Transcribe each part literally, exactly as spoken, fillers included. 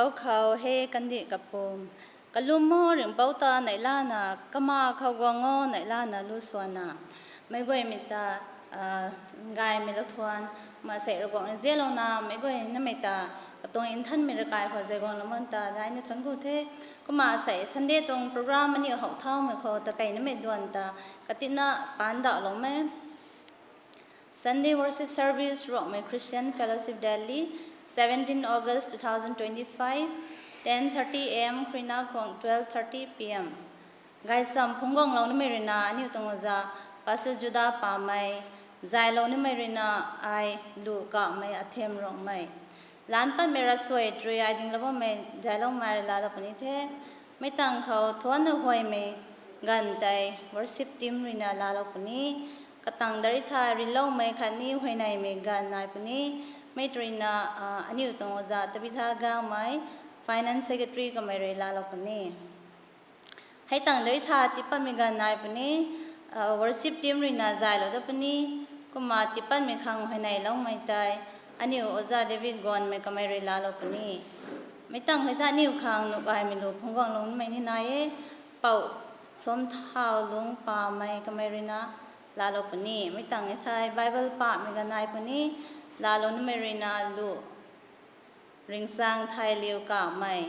Pou khou he kandih kapum. Kalum o ringhpouc ta neihlana, kama khou guang o neihlana lu swanna. Meic guaymei ta, gaymei lou thuan, kumna sei Ravguangc rui zialouna, meic guay namei ta, katuang nthanmei ravkai khou zay guanglou man ta, daina thuanc ku the. Kumna sei Sunday tuang program aniu how thaumei khou ta kei namei duan ta, katina paanc dauhloumei. Sunday Worship Service, Rongmei Christian Fellowship Delhi, seventeen August two thousand twenty-five, ten thirty A M khrina khwang twelve thirty P M. Gaychamv phungc guanglou nimei ruina aniu tuang oja, Pastor Juda Pamei, zaylou nimei ruina ai Lu Kamei Athem Rongmei. Lan patmei ravsuai rui ai dinglou bammei zayloumei rui laalou puni the. Meic tangv khou thuanna huaymei ganv tei worship team ruina laalou puni. Katang dari tha rinloumei khatni huayneymei ganv nai puni. Mei ruina, aniu tuang oja Tabitha Gangmei, Finance Secretary kamei rui laalou puni. Hei tang dari tha tiipatmei ganv nai puni, worship team ruina zaylou dat puni, kumna tiipatmei khang huayneyloumei tei, aniu oja David Gonmei kamei rui laalou puni. Meic tangv hei tha aniu khang nuh gaymei lu phungc guanglou nimei ni nai e, Pou Somthau Lung Pamei kamei ruina laalou puni. Meic tangv hei thei Bible pahmei ganv nai puni, laalou nimei ruina Lu Ringsaeng Thailiu Kamei.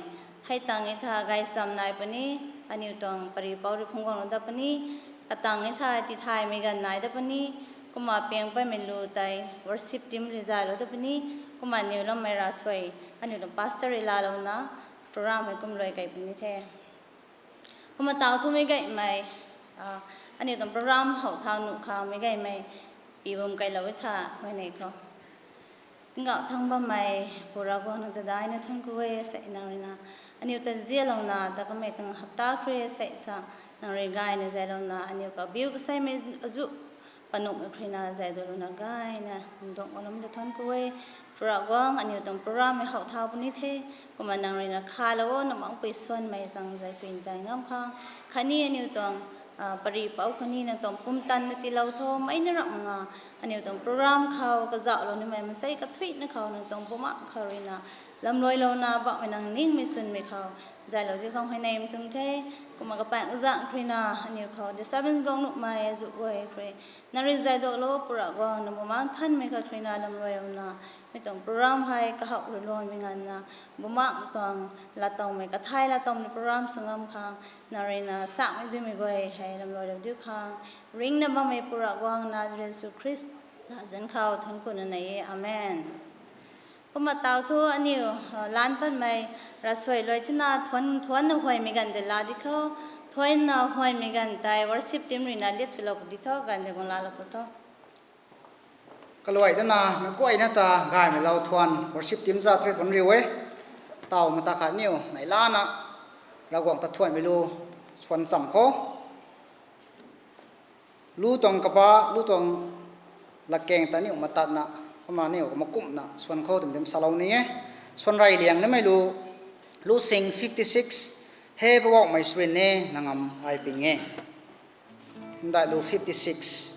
Hei tang e tha gaychamv nai puni, aniu tuang paripouc rui phungc guanglou dat puni, katang e tha tithaymei ganv nai dat puni, kumna piang patmei lu tei worship team rui zaylou dat puni, kumna niwloumei ravsuai, aniu tuang pastor rui laalouna, program hei kum luai kei puni the. Kumna taw thumei gaymei, aniu tuang program how thau nuh khamei gaymei, pibum keilou e tha, huayney khou. Tingkauh thangc bammei, Pu Ravguangc nang ta daina thuanc ku e sei nang ruina. Aniu ta zialouna, ta kamei tuang hapta khrui sei sa, nang rui gayna zaylouna, aniu kabiu kaseimei azu, panuhmei khrina zaydulouna gayna, ndungc alam ta thuanc ku e. Pu Ravguangc aniu tuang program hei how thau puni the, kumna nang ruina khalou o, nang makpui suanmei zang zay suin zay ngam khang. Khatni aniu tuang, paripouc khou ni nang tuang pumtan na tiilou tho, mei na ram nga. Aniu tuang program khou kazauhlou nimei maansei kathuicna khou nang tuang bumaengh khou ruina, lamluailouna bammei nang ningmei swnmei khou, zaylou di khang huayneymei tuang the, kumna kapaeng kazanc khrina, aniu khou disturbance guang nuhmei azu guay khrui. Nang rui zayduaklou Pu Ravguangc nang bumaengh nthanmei khat khrina lamluailouna, mi tuang program hei kahouh rui luanmei nganvna, bumaengh tuang laatowmei, kathay laatowmei program sw ngam khang, nang ruina sakmei duimei guay hei lamluailou diu khang, ringcna bammei Pu Ravguangc Nazaret Jisu Khrista zanc khou thuanc kuna nei e. Amen. Kumna taw thu aniu, lan patmei, ravsuai luai thina thuanc, thuanna huaymei ganv tei laa di khou, thuanna huaymei ganv tei worship team ruina liat swlou pu di tho, ganv tei guang laalou pu tho. Kaluai dana, meic guayna ta gaymei lou thuan worship team za three thuanc riu e. Taw mata khat niu, neihlana, Ravguangc ta thuanmei lu, swan cham khou. Lu tuang kaba, lu tuang latkaeng ta niu matatna, kumna niu kumna kumna, swan khou dim dim salou ni e. Swan rey liang nimei lu, lu sing fifty six, He Poubauhmei swrin e, nang ngam ai ping e. Ndai lu fifty six.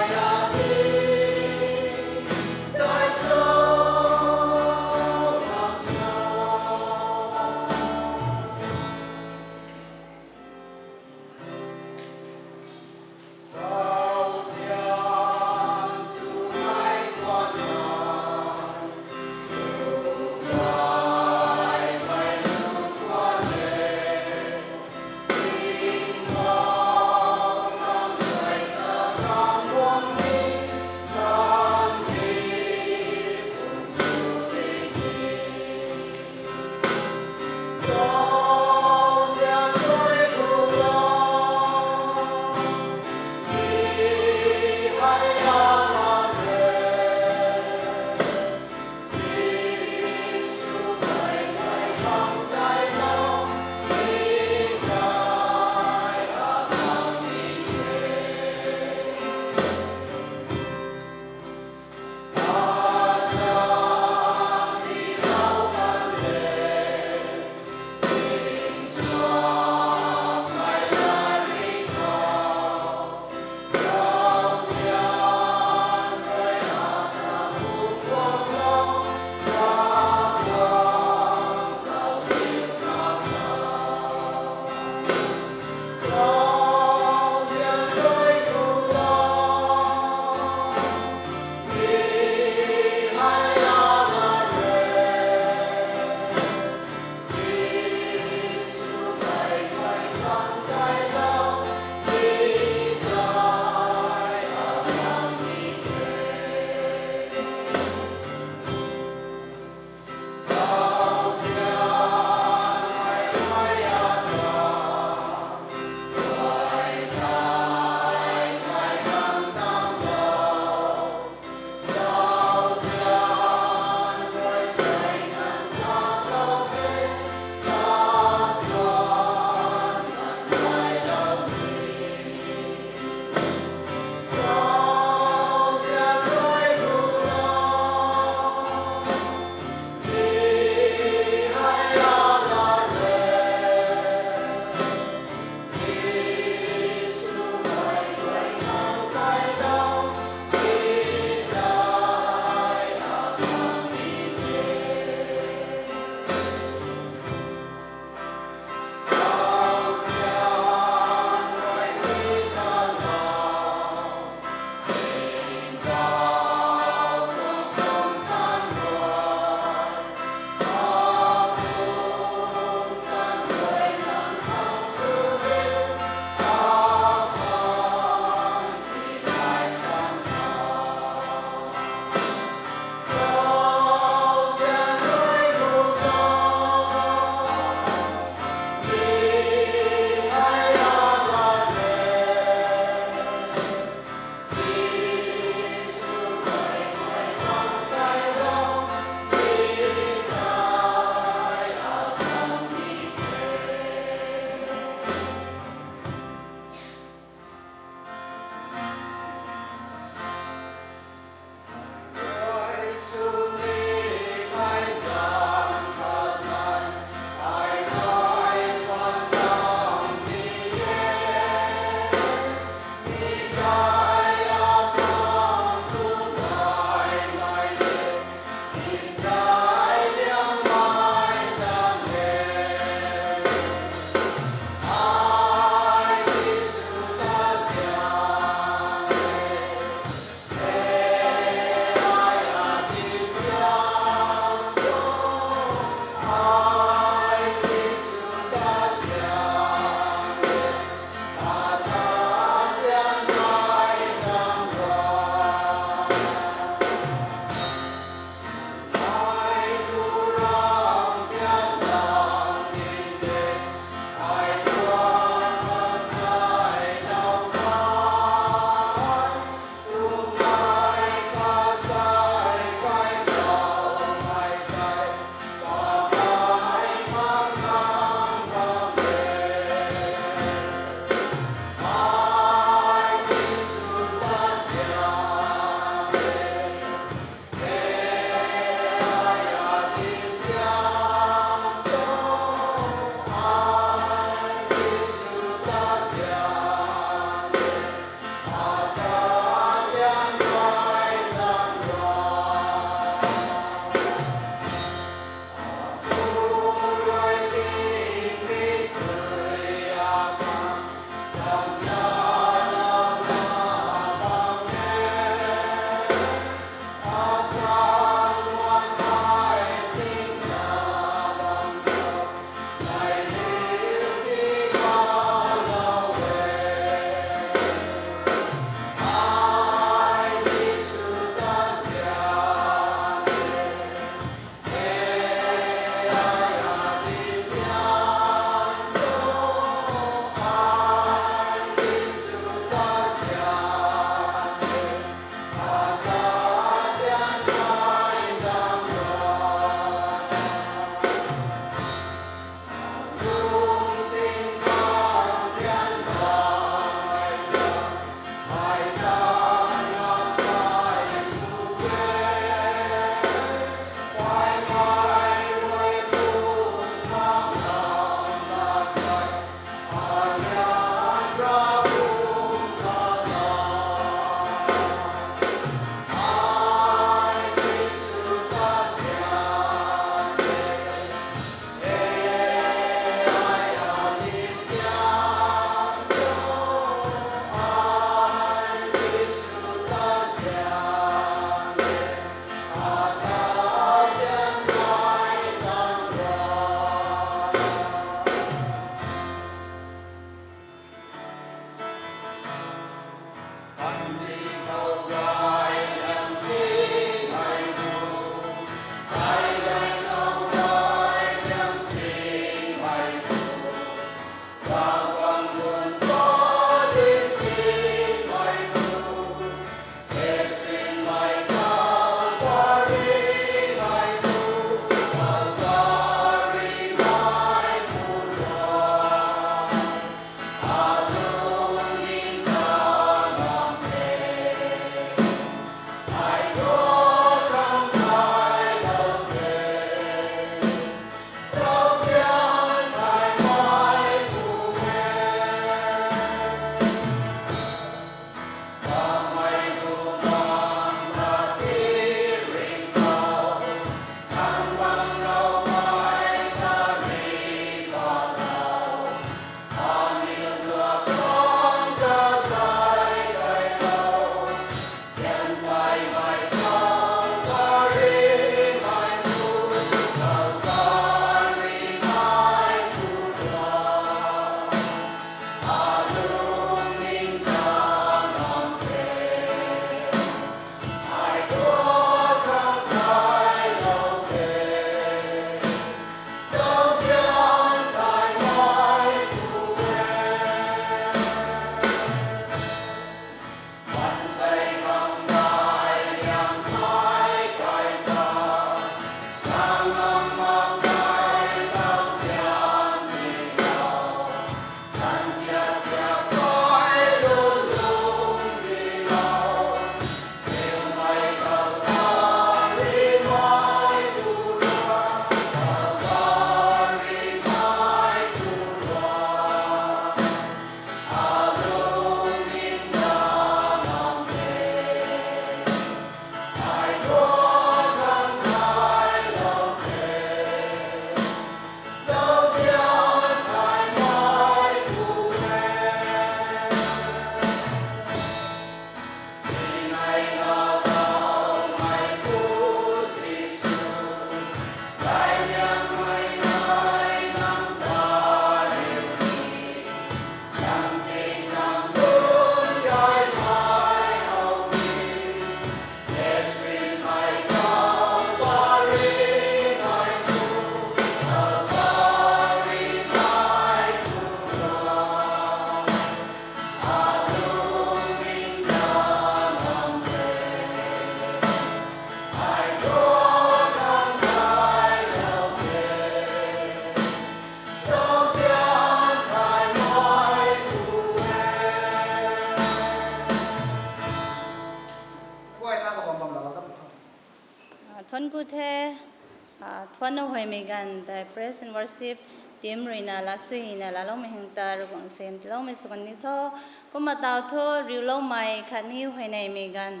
Huaymei ganv tei praise and worship team ruina lasuina laaloumei hang ta Ravguangc suaihiam tiiloumei sw kan ni tho. Kumna taw thu riuloumei khatni huayneymei ganv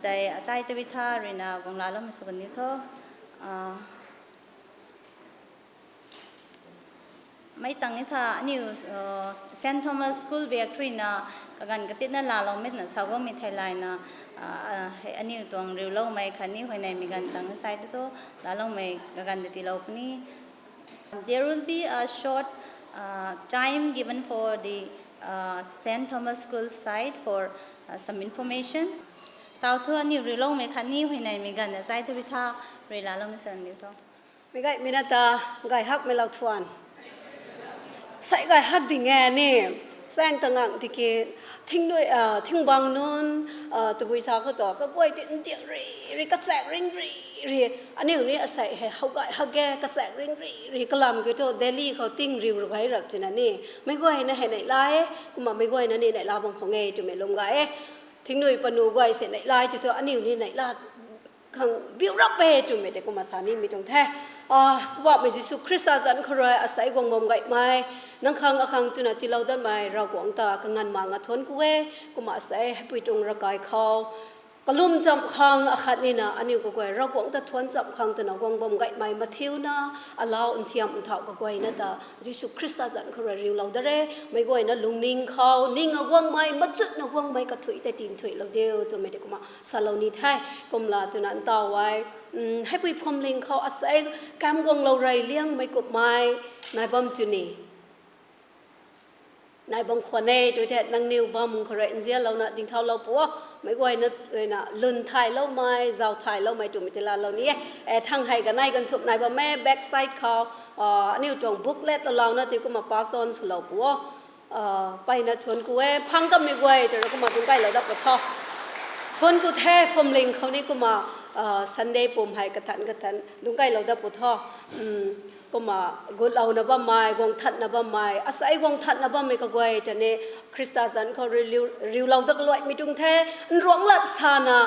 tei achai tabui tha ruina guang laaloumei sw kan ni tho. Mei tang ni tha aniu Saint Thomas School biak ruina kaganv katitna laaloumei twna sa guangmei theilayna, aniu tuang riuloumei khatni huayneymei ganv tang sai tu thu laaloumei kaganv ta tiilou puni. There will be a short time given for the Saint Thomas School side for some information. Taw thu aniu riuloumei khatni huayneymei ganv ta sai tabui tha rui laaloumei sw kan ni tho. Meic gaymei na ta gay hakmei lou thuan. Sei gay hak ding e ni. Saeng ta ngang tiki thingnui, thingbang nunc, tabui sa khou tu kaguay ti ndiak ri ri, kachaek ring ri ri. Aniu ni asei hei how gay hak ge, kachaek ring ri ri kalam ki thu Delhi khou ting riu ru gay rap twna ni. Meic guayna hei neihla e, kumna meic guayna ni neihla bam khang e twmei lwm gay e. Thingnui panu guay se neihla e tw thu aniu ni neihla khang biu rap e twmei tei kumna sa nimei tuang the. Poubauhmei Jisu Khrista zanc khou rui asei guang bam gaymei, nang khang akhang twna tiilou datmei Ravguangc ta kanganv ma nga thuanc ku e. Kumna asei heipui tuang ravkai khou kalum chamh khang akhat nina aniu kaguay Ravguangc ta thuanc chamh khang twna guang bam gaymei mathiuna, alau nthiam nthauh kaguayna ta Jisu Khrista zanc khou rui riulou da re. Meic guayna lungning khou ning a guangmei, machutna guangmei kathuic tei tinthuilou diu twmei tei kumna salou ni the. Kumla twna ntaw e, heipui phuamling khou asei kam guanglou rey liangmei kummei nai bam tw ni. Nai bam khwan e tw the, nangniw bam khou rui nzianlouna dingthaulou pu o. Meic guayna ruina lun thayloumei, zau thayloumei twmei tei laalou ni e. E, thang hei kanei ganv thumh nai bam e, back side khou aniu tuang booklet lou louna tei kumna pass on swlou pu o. Mpeyna thuanc ku e, phang kammei guay tw ra kumna dungc kailou dat pu tho. Thuanc ku the, phuamling khou ni kumna Sunday pum hei kathan kathan dungc kailou dat pu tho. Kumna gutlouna bammei, guang thatna bammei, asei guang thatna bammei kaguay ta ni Khrista zanc khou riulou dat kaluaimei tuang the. Nruangc lat sana,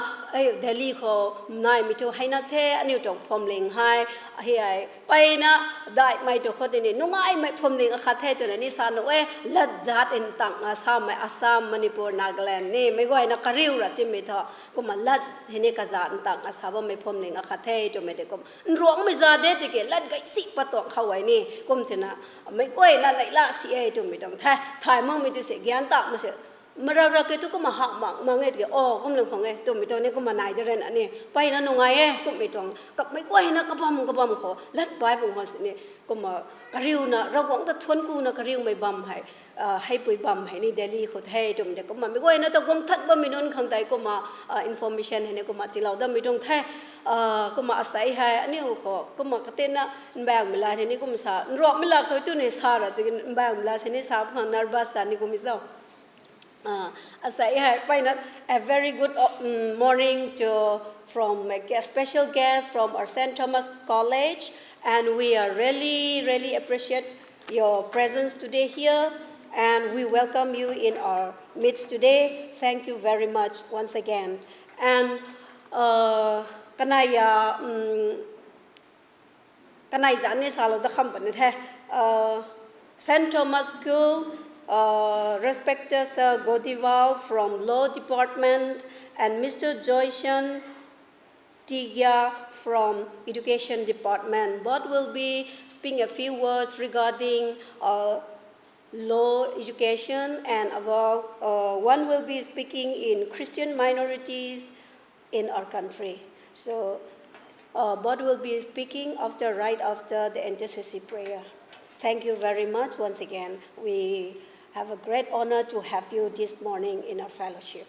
Delhi khou naimei thu heina the, aniu tuang phuamling hei, hei mpeyna daihmei tu khou tei ni nungaimei phuamling akhat the twna ni sa nuh e. Lat zat ntang a samei Assam, Manipur, Nagaland ni meic guayna kariu ra timei thu kumna lat hei ni kazat ntang a sa bammei phuamling akhat the twmei tei kum nruangmei za de tiki lat gaysi pat tuang khou e ni kum tina meic guayna neihla si e twmei tuang the. Thay makmei tu se gyan tak mak se, mara ra ke tu kumna hak mak mak e tiki o kum lung khang e twmei tuang ni kumna nai de rana ni mpeyna nungai e kummei tuang. Meic guayna kabam kabam khou lat bai bung khou sini kumna kariuna Ravguangc ta thuanc kuna kariumei bam hei, heipui bam hei ni Delhi khou the twmei tei kumna meic guayna ta guang that bammei nunc khang tei kumna information hei ni kumna tiilou datmei tuang the. Kumna asei hei aniu khou kumna katina mbaengmei la hei ni kumna sa, nruangmei la khou tu ni sa ra tiki mbaengmei la se ni sa khang nervous ta ni kummei zau. Asei hei mpeyna, a very good morning to, from a special guest from our Saint Thomas College, and we are really, really appreciate your presence today here, and we welcome you in our midst today. Thank you very much once again. And kanei a, kanei zanc ni salou dat kham puni the. Saint Thomas School, respected Sir Godival from Law Department and Mister Joyson Tigia from Education Department. Both will be speaking a few words regarding law, education, and about, one will be speaking in Christian minorities in our country. So, both will be speaking after, right after the intercessory prayer. Thank you very much once again. We have a great honor to have you this morning in our fellowship.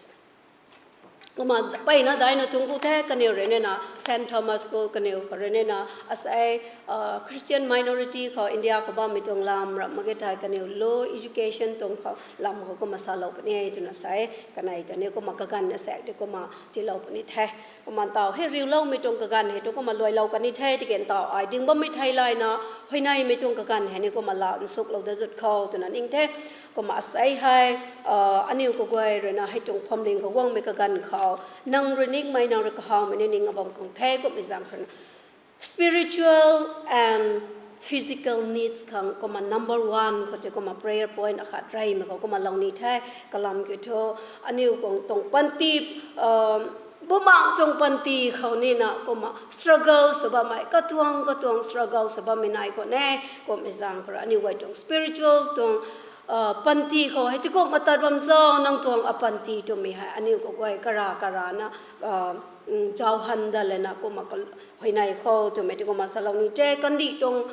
Kumna mpeyna daina thungc ku the, kaniw rui nina Saint Thomas School kaniw khou rui nina asei Christian minority khou India khou bammei tuang lam ramh mak ge thei kaniw law education tuang khou lam khou kumna salou puni e twna sa e. Kanei ta ni kumna kaganv asaekc tei kumna tiilou puni the. Kumna ntaw hei riuloumei tuang kaganv hei tu kumna luailou kan ni the, tiki ntaw ai ding bammei theilayna huayneymei tuang kaganv hei ni kumna la nsuklou dat zut khou twna ning the. Kumna asei hei aniu kaguay ruina hei tuang phuamling khou guangmei kaganv khou nang rui ningmei, nang rui kahawmei ni ning a bam khang the kummei zaeng khou na Spiritual and physical needs khang kumna number one khou tei kumna prayer point akhat reymei khou kumna lou ni the. Kalam kiu thu, aniu khang tuang panty, bumaengh tuang panty khou nina kumna struggle sw bammei, katuang katuang struggle sw bammei nai khou ne. Kummei zaeng khou rui aniu guay tuang spiritual tuang panty khou hei tikumna tat bam zauc, nang tuang apanty twmei hei aniu kaguay kara karana zauc han dat lana kumna huayney khou twmei tei kumna salou ni the. Kandih tuang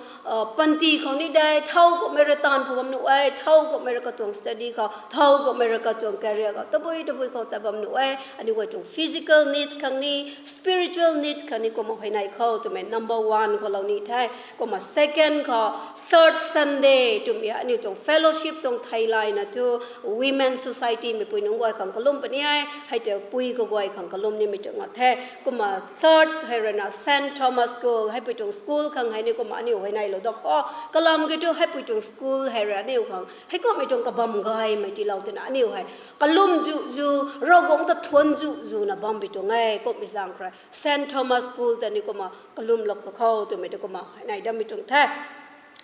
panty khou ni de, thow kummei rui taanv khou bam nuh e, thow kummei rui katuang study khou, thow kummei rui katuang career khou, tabui tabui khou tat bam nuh e. Aniu guay tuang physical needs khang ni, spiritual needs khang ni kumna huayney khou twmei number one khou lou ni the. Kumna second khou, third Sunday twmei aniu tuang fellowship tuang theilayna thu Women Society meipui nunc guay khang kalum puni e, hei tei pui kaguay khang kalum nimei tuang the. Kumna third hei ruina Saint Thomas School, heipui tuang school khang hei ni kumna aniu huayneylou da kho. Kalam kiu thu heipui tuang school hei rui aniu khang heikummei tuang kabam gaymei tiilou twna aniu hei kalum zu zu, Ravguangc ta thuanc zu zuna bampui tuang e. Kummei zaeng khou rui Saint Thomas School ta ni kumna kalumlou kho twmei tei kumna huayney dammei tuang the.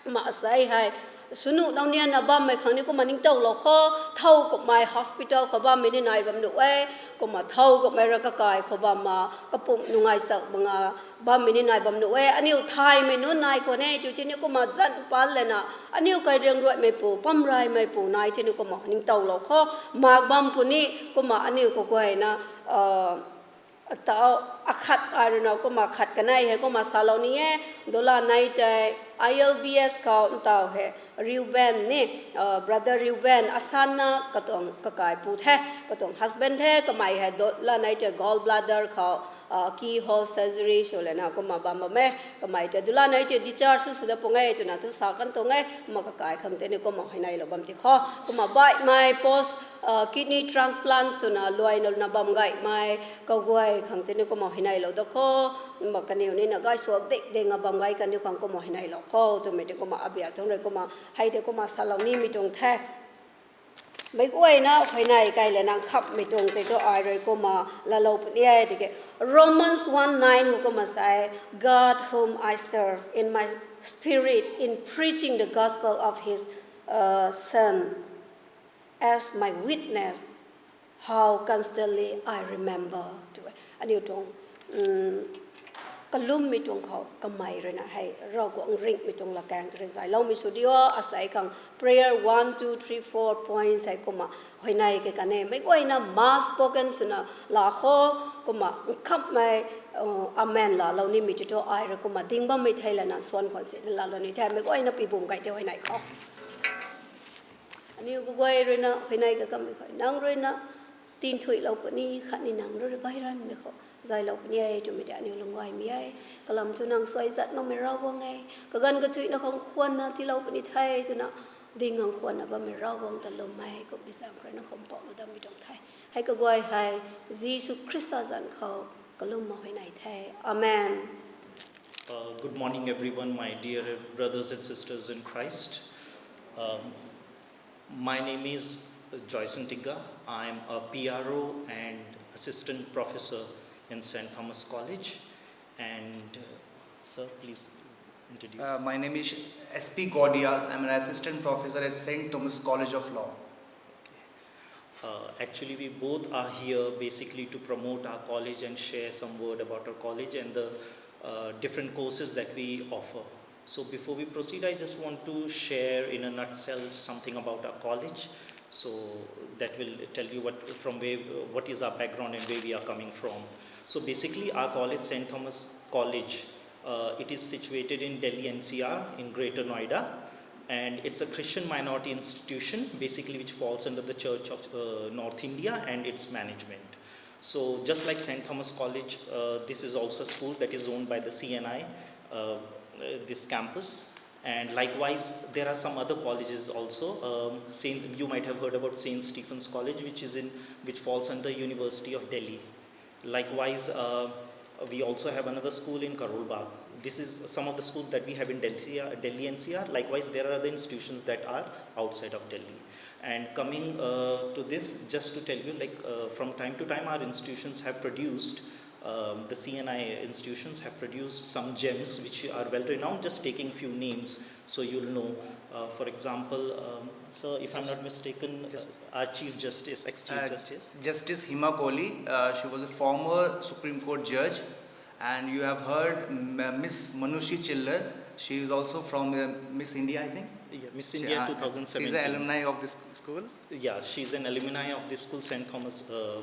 Kumna asei hei swnuh nau nianna bammei khang ni kumna ningtowlou kho. Thow kummei hospital khou bammei ni nai bam nuh e. Kumna thow kummei rui kakai khou bamna kapumc nungai chak manga bammei ni nai bam nuh e. Aniu thaymei nunc nai khwan e tw tini kumna zanc paan lana aniu kairiang ruaimeipu, pamraymeipu nai tini kumna ningtowlou kho. Mak bam puni kumna aniu kaguayna tau akhat ai ruina kumna khat kanei hei kumna salou ni e. Dula nei tei I L B S khou ntaw hei Reuben ni, brother Reuben asanna katuang kakaipu the, katuang husband the. Kamei hei Dula nei tei gall bladder khou keyhole surgery sw lana kumna bam bam e. Kamei tei Dula nei tei discharge sw sw da pung e twna thu sa kan tuang e. Kumna kakai khang tei ni kumna huayneylou bam ti kho. Kumna baihmei post kidney transplant swna luaina luna bam gaymei kaguay khang tei ni kumna huayneylou da kho. Kumna kaniw nina gaysuak dik dinga bam gay kaniw khang kumna huayneylou kho twmei tei kumna abia tuang rui kumna hei tei kumna salou nimei tuang the. Meic guayna huayney kai lana nkhamhmei tuang tei thu ai rui kumna laalou puni e tiki Romans one nine khou kumna sa e, God whom I serve in my spirit in preaching the gospel of his Son as my witness, how constantly I remember tw e. Aniu tuang kalummei tuang khou kamei ruina hei Ravguangc ringhmei tuang lakaeng tei rui zayloumei sw di o. Asei khang prayer one, two, three, four points hei kumna huayney kai kan e. Meic guayna mass spoken swna laa kho, kumna nkhamhmei amen laalou nimei tei thu ai rui kumna ding bammei thei lana suan khwan sina laalou ni the. Meic guayna pibum kai tei huayney kho. Aniu kaguay ruina huayney kakammei khou nang ruina tinthuilou puni khatni nang rui gay ranvmei khou zaylou puni e twmei tei aniu lung gaymei e. Kalam thu nang suai zat makmei Ravguangc e. Kaganv kathuicna khang khwanna tiilou puni the twna ding khang khwanna bammei Ravguangc ta lwmmei kummei zaeng khou rui nang khou mpouhlou dammei tuang the. Hei kaguay hei Jisu Khrista zanc khou kalumna huayney the. Amen. Uh, good morning, everyone, my dear brothers and sisters in Christ. Um, my name is Joyson Tigga. I am a P R O and assistant professor in Saint Thomas College. And, uh, sir, please introduce. Uh, my name is S P Godial. I'm an assistant professor at Saint Thomas College of Law. Uh, actually, we both are here basically to promote our college and share some word about our college and the uh, different courses that we offer. So before we proceed, I just want to share in a nutshell something about our college. So that will tell you what from where what is our background and where we are coming from. So basically, our college, Saint Thomas College, uh, it is situated in Delhi N C R in Greater Noida, and it's a Christian minority institution basically which falls under the Church of uh, North India and its management. So just like Saint Thomas College, uh, this is also a school that is owned by the C N I, uh, uh, this campus. And likewise, there are some other colleges also. Um, Saint, you might have heard about Saint Stephen's College, which is in which falls under University of Delhi. Likewise, uh, we also have another school in Karol Bagh. This is some of the schools that we have in Delhi, Delhi N C R. Likewise, there are other institutions that are outside of Delhi. And coming uh, to this, just to tell you, like uh, from time to time, our institutions have produced Um, the C N I institutions have produced some gems which are well renowned. Just taking few names, so you'll know. Uh, for example, um, so if I'm not mistaken, uh, our Chief Justice, ex-Chief uh, Justice, Justice Hima Kohli. Uh, she was a former Supreme Court judge, and you have heard M- Miss Manushi Chillar. She is also from uh, Miss India, I think. Yeah, Miss India she, uh, two thousand seventeen. She's an alumni of this school. Yeah, she's an alumni of this school, Saint Thomas uh,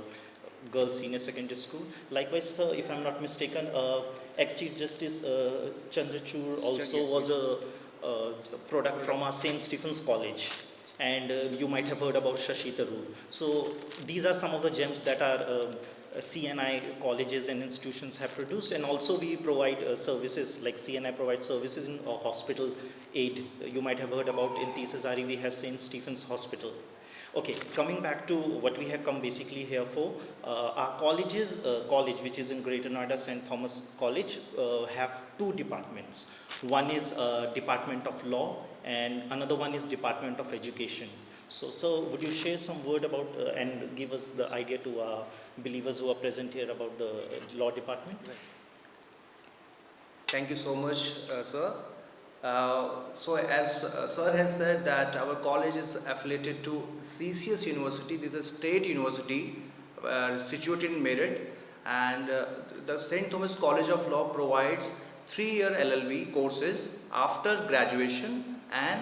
Girls Senior Secondary School. Likewise, uh, if I'm not mistaken, uh, ex-Chief Justice uh, Chandrachud also was a uh, product from our Saint Stephen's College. And uh, you might have heard about Shashi Tharoor. So these are some of the gems that our um, uh, C N I colleges and institutions have produced. And also we provide uh, services, like C N I provides services in uh, hospital aid. You might have heard about in Tisazari we have Saint Stephen's Hospital. Okay, coming back to what we have come basically here for, uh, our colleges, uh, college which is in Greater Noida, Saint Thomas College, uh, have two departments. One is uh, Department of Law and another one is Department of Education. So, so would you share some word about uh, and give us the idea to our believers who are present here about the uh, law department? Right. Thank you so much, uh, sir. Uh, so as uh, sir has said that our college is affiliated to C C S University. This is a state university uh, situated in Meerut, and uh, the Saint Thomas College of Law provides three-year L L B courses after graduation and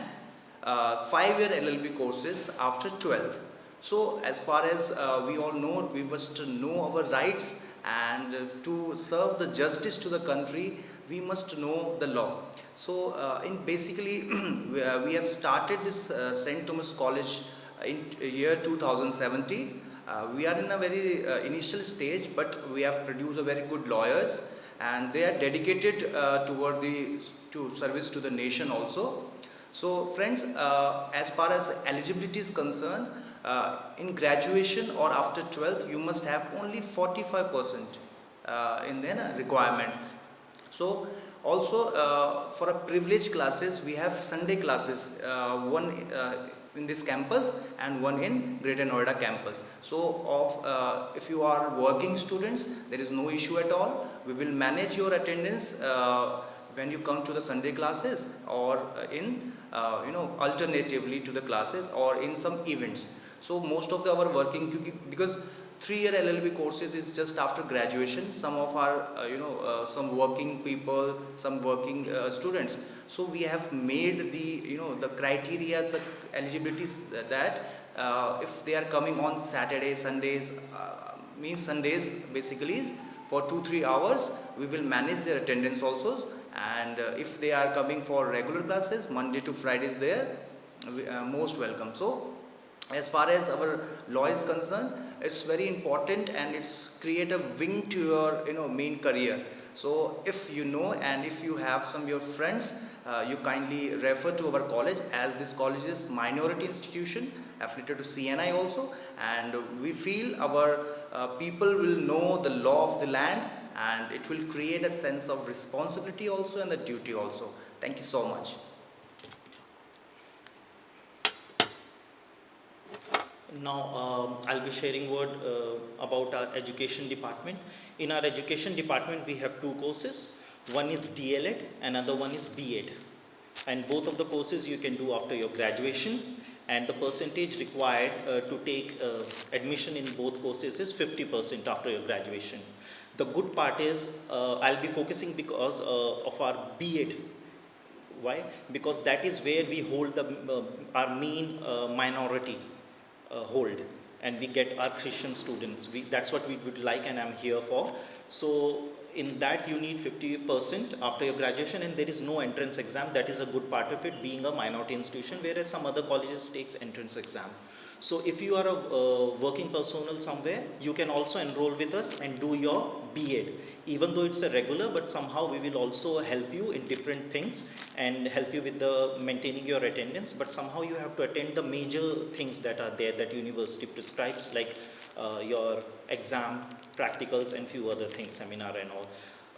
uh, five-year L L B courses after twelfth. So as far as uh, we all know, we must know our rights, and uh, to serve the justice to the country, we must know the law. So uh, in basically, we, uh, we have started this uh, Saint Thomas College in year two thousand seventeen. Uh, we are in a very uh, initial stage, but we have produced a very good lawyers, and they are dedicated uh, toward the to service to the nation also. So friends, uh, as far as eligibility is concerned, uh, in graduation or after twelfth, you must have only forty-five percent uh, in the uh, requirement. So also uh, for a privileged classes, we have Sunday classes, uh, one uh, in this campus and one in Greater Noida campus. So of uh, if you are working students, there is no issue at all. We will manage your attendance uh, when you come to the Sunday classes or uh, in uh, you know alternatively to the classes or in some events. So most of the our working, kyunki because three year L L B courses is just after graduation. Some of our uh, you know uh, some working people, some working uh, students. So we have made the you know the criteria, the eligibilities that uh, if they are coming on Saturday, Sundays, uh, means Sundays basically is for two three hours, we will manage their attendance also. And uh, if they are coming for regular classes, Monday to Fridays, they are uh, most welcome. So as far as our law is concerned, it's very important and it's create a wing to your you know main career. So if you know and if you have some your friends, uh, you kindly refer to our college, as this college is minority institution affiliated to C N I also, and we feel our uh, people will know the law of the land, and it will create a sense of responsibility also and the duty also. Thank you so much. Now, um, I'll be sharing word uh, about our education department. In our education department, we have two courses. One is D L Ed, another one is B Ed. And both of the courses you can do after your graduation. And the percentage required uh, to take uh, admission in both courses is fifty percent after your graduation. The good part is uh, I'll be focusing because uh, of our B Ed. Why? Because that is where we hold the uh, our main uh, minority uh, hold, and we get our Christian students. We, that's what we would like, and I'm here for. So in that you need fifty percent after your graduation, and there is no entrance exam. That is a good part of it, being a minority institution, whereas some other colleges takes entrance exam. So if you are a uh, working personnel somewhere, you can also enroll with us and do your B Ed. Even though it's a regular, but somehow we will also help you in different things and help you with the maintaining your attendance. But somehow you have to attend the major things that are there that university prescribes, like uh, your exam, practicals, and few other things, seminar and all.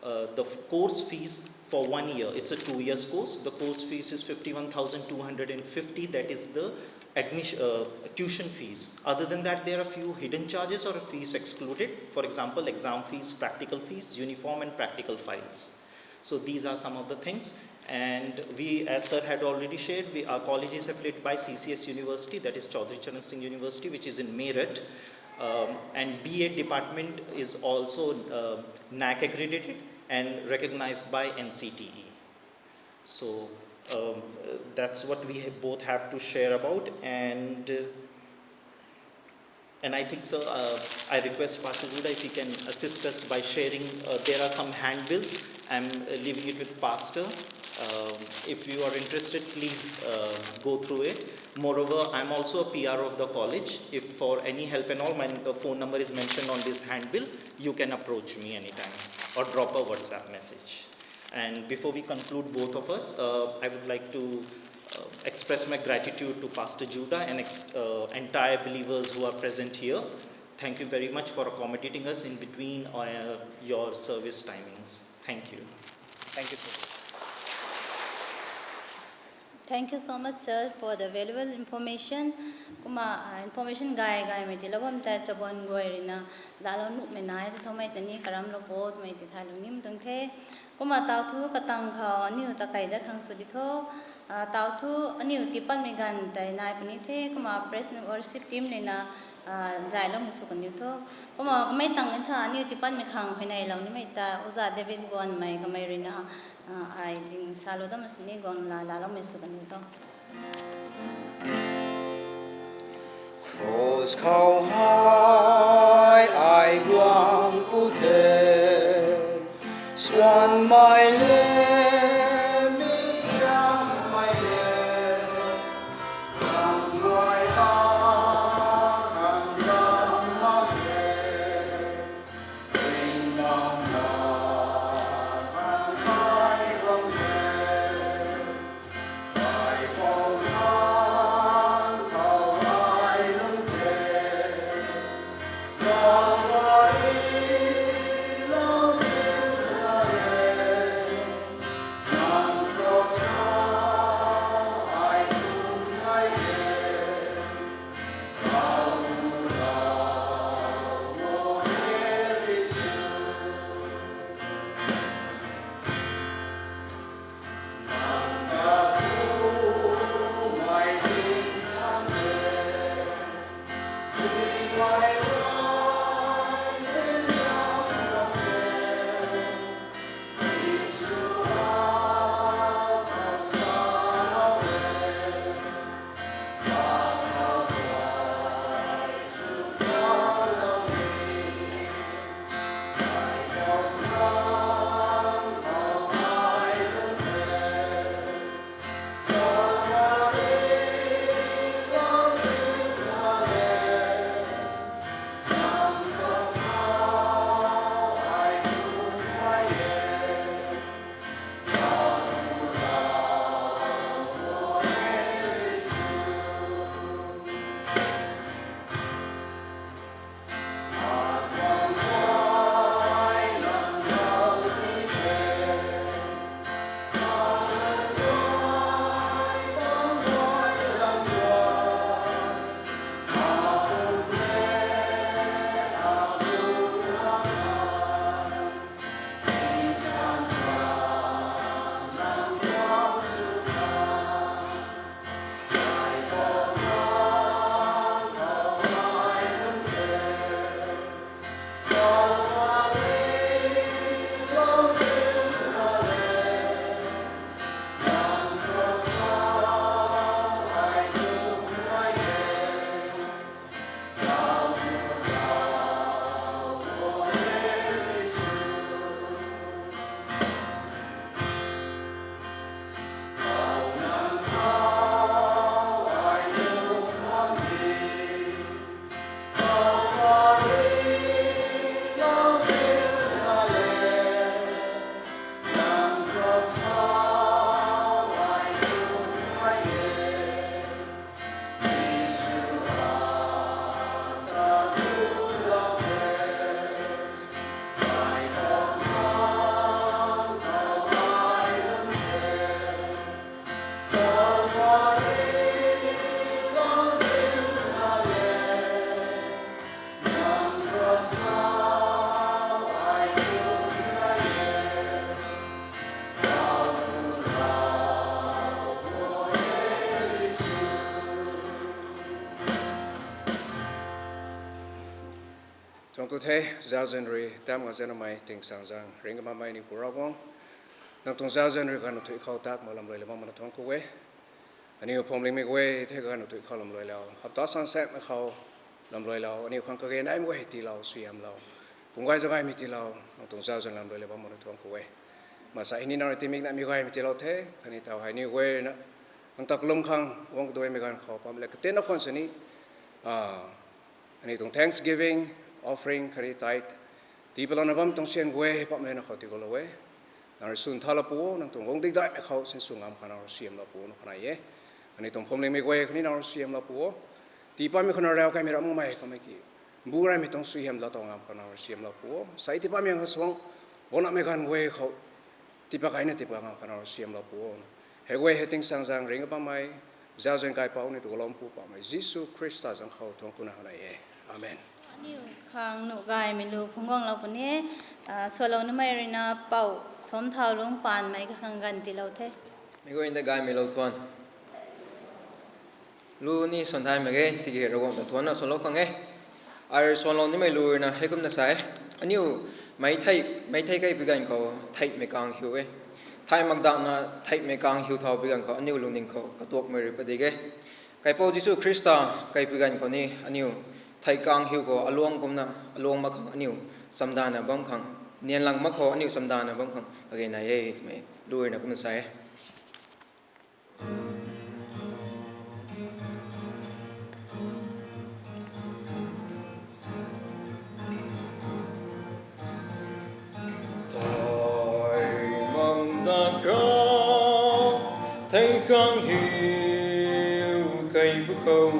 Uh, the course fees for one year. It's a two years course. The course fees is fifty-one thousand two hundred and fifty. That is the admission, uh, tuition fees. Other than that, there are few hidden charges or fees excluded. For example, exam fees, practical fees, uniform and practical files. So these are some of the things. And we, as sir had already shared, we, our college is affiliated by C C S University, that is Chaudhary Charan Singh University, which is in Meerut. Um, and B Ed department is also uh, NAAC accredited and recognized by N C T E. So um, uh, that's what we ha- both have to share about. And uh, and I think, sir, uh, I request Pastor Judah if he can assist us by sharing. Uh, there are some handbills. I'm uh, leaving it with Pastor. Um, if you are interested, please uh, go through it. Moreover, I'm also a P R of the college. If for any help and all, my uh, phone number is mentioned on this handbill. You can approach me anytime or drop a WhatsApp message. And before we conclude, both of us, uh, I would like to uh, express my gratitude to Pastor Judah and ex- uh, entire believers who are present here. Thank you very much for accommodating us in between uh, your service timings. Thank you. Thank you, sir. Thank you so much, sir, for the valuable information. Kumna uh, information gay gaymei ti lou bam tei chabon guay ruina dalou nuhmei nai ta thomei tani karam lou po twmei ti thaylou nim tuang the. Kumna tau thu katang khou aniu ta kai dat khang sw di tho. Uh, tau thu aniu tiipatmei ganv tei nai puni the. Kumna praise and worship team ruina uh, zayloumei sw kaniw tho. Kumna kamei tang ni tha aniu tiipatmei khang huayneylou nimei ta Oja David Guanmei kamei ruina uh, ai ding salou dam sini guang la laloumei sw kaniw tho. Cross khou hei ai guang pu the, swanmei le, mi chammei le, kang guay ta, kang ram mak le, ringmang na, kang kai guang le, ai pou thang khou ai lung the, Kalvari lou sin la le. Ku the, zauzian rui tam nga zanamei tingsaengzaeng ringc bammei aniu Pu Ravguangc, nang tuang zauzian rui ganv thu khou tat ma lam rui la bam mana thuanc ku e. Aniu phuamlingmei guay the ganv thu khou lam rui lau, hapta sansaekmei khou lam rui lau, aniu khang kage naimei guay tiilou, suaihiamlou, pum gay zagaymei tiilou, nang tuang zauzian lam rui la bam mana thuanc ku e. Masa hini nang rui timik naimei gaymei tiilou the, khatni taw hei aniu guay na nang ta kalum khang guang kaduaimei ganv khou pam le katinna khwan sini, aniu tuang thanksgiving offering khatni tithe tii palouna bam tuang sian guay pam le na khou tiigoulou e. Nang rui swn thalou pu o, nang tuang guang dikdaihmei khou sinsw ngam khang nang rui suaihiamlou pu o na khana e. Aniu tuang phuamlingmei guay khatni nang rui suaihiamlou pu o. Tii pammei khou na rau kaimei ram makmei kamei ki, bu raymei tuang suaihiam laa tuang ngam khang nang rui suaihiamlou pu o. Sei tii pammei khang suang, bonamei ganv guay khou tiipat kaina tiipat ngam khang nang rui suaihiamlou pu o. Hei guay hei tingsaengzaeng ringc bammei, zauzian kaipouc ni tu kalum pu pammei Jisu Khrista zanc khou thuanc kuna hana e. Amen. Aniu khang nuh gaymei lu phungc guanglou puni, sualou nimei rui na pou sumthau lungc paanmei kakhang ganv tiilou the. Mi guay ta gaymei lou thuan. Lu ni swn thay mak ge, tiki Ravguangc ta thuanna sualou khang e. Ai rui sualou nimei lu rui na heikumna sa e. Aniu mei thei, mei thei kaipui ganv khou theihmei kang hiu e. Thei makdakna theihmei kang hiu thau pui ganv khou aniu lungning khou katuakmei rui padik e. Kaipouc Jisu Khrista kaipui ganv khou ni aniu theih kang hiu khou aluang kumna, aluang mak khang aniu chamdana bam khang, nianlang mak khou aniu chamdana bam khang kage nai e twmei lu rui na kumna sa e. Thei makdakna theih kang hiu kaipui khou,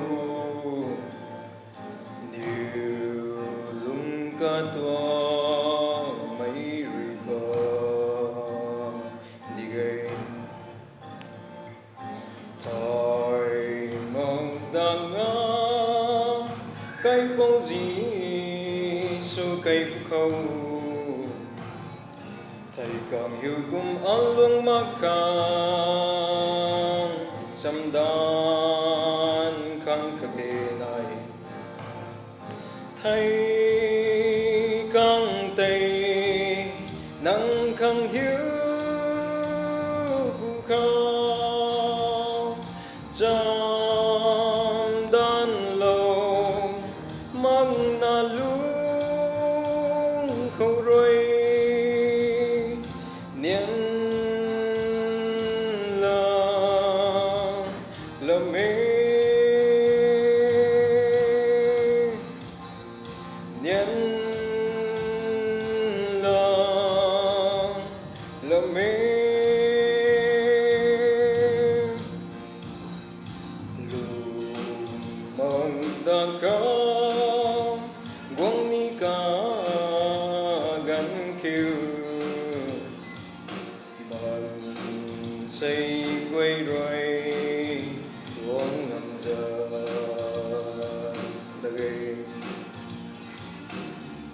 niw lung katuakmei rui padik e. Thei makdakna kaipouc Jisu kaipui khou, theih kang hiu kum aluang mak khang chamdan khang kage nai. Theih kang tei nang khang hiu pw khou, chamdanlou makna lung khou rui nian la lam e. Nian la lam e. Lu makdakna guang ni kaganv kiu, maansei guay rui guang ngam za lak ge.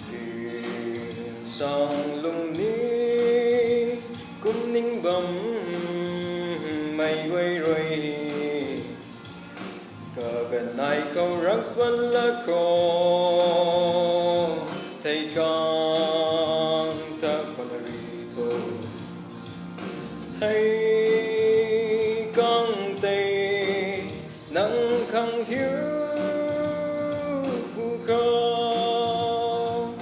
Tingsaeng lungning kum ning bammei guay rui kaganv nai khou rak pat lak khou, theih kang ta khou na ri khou, theih kang tei nang khang hiu pw khou,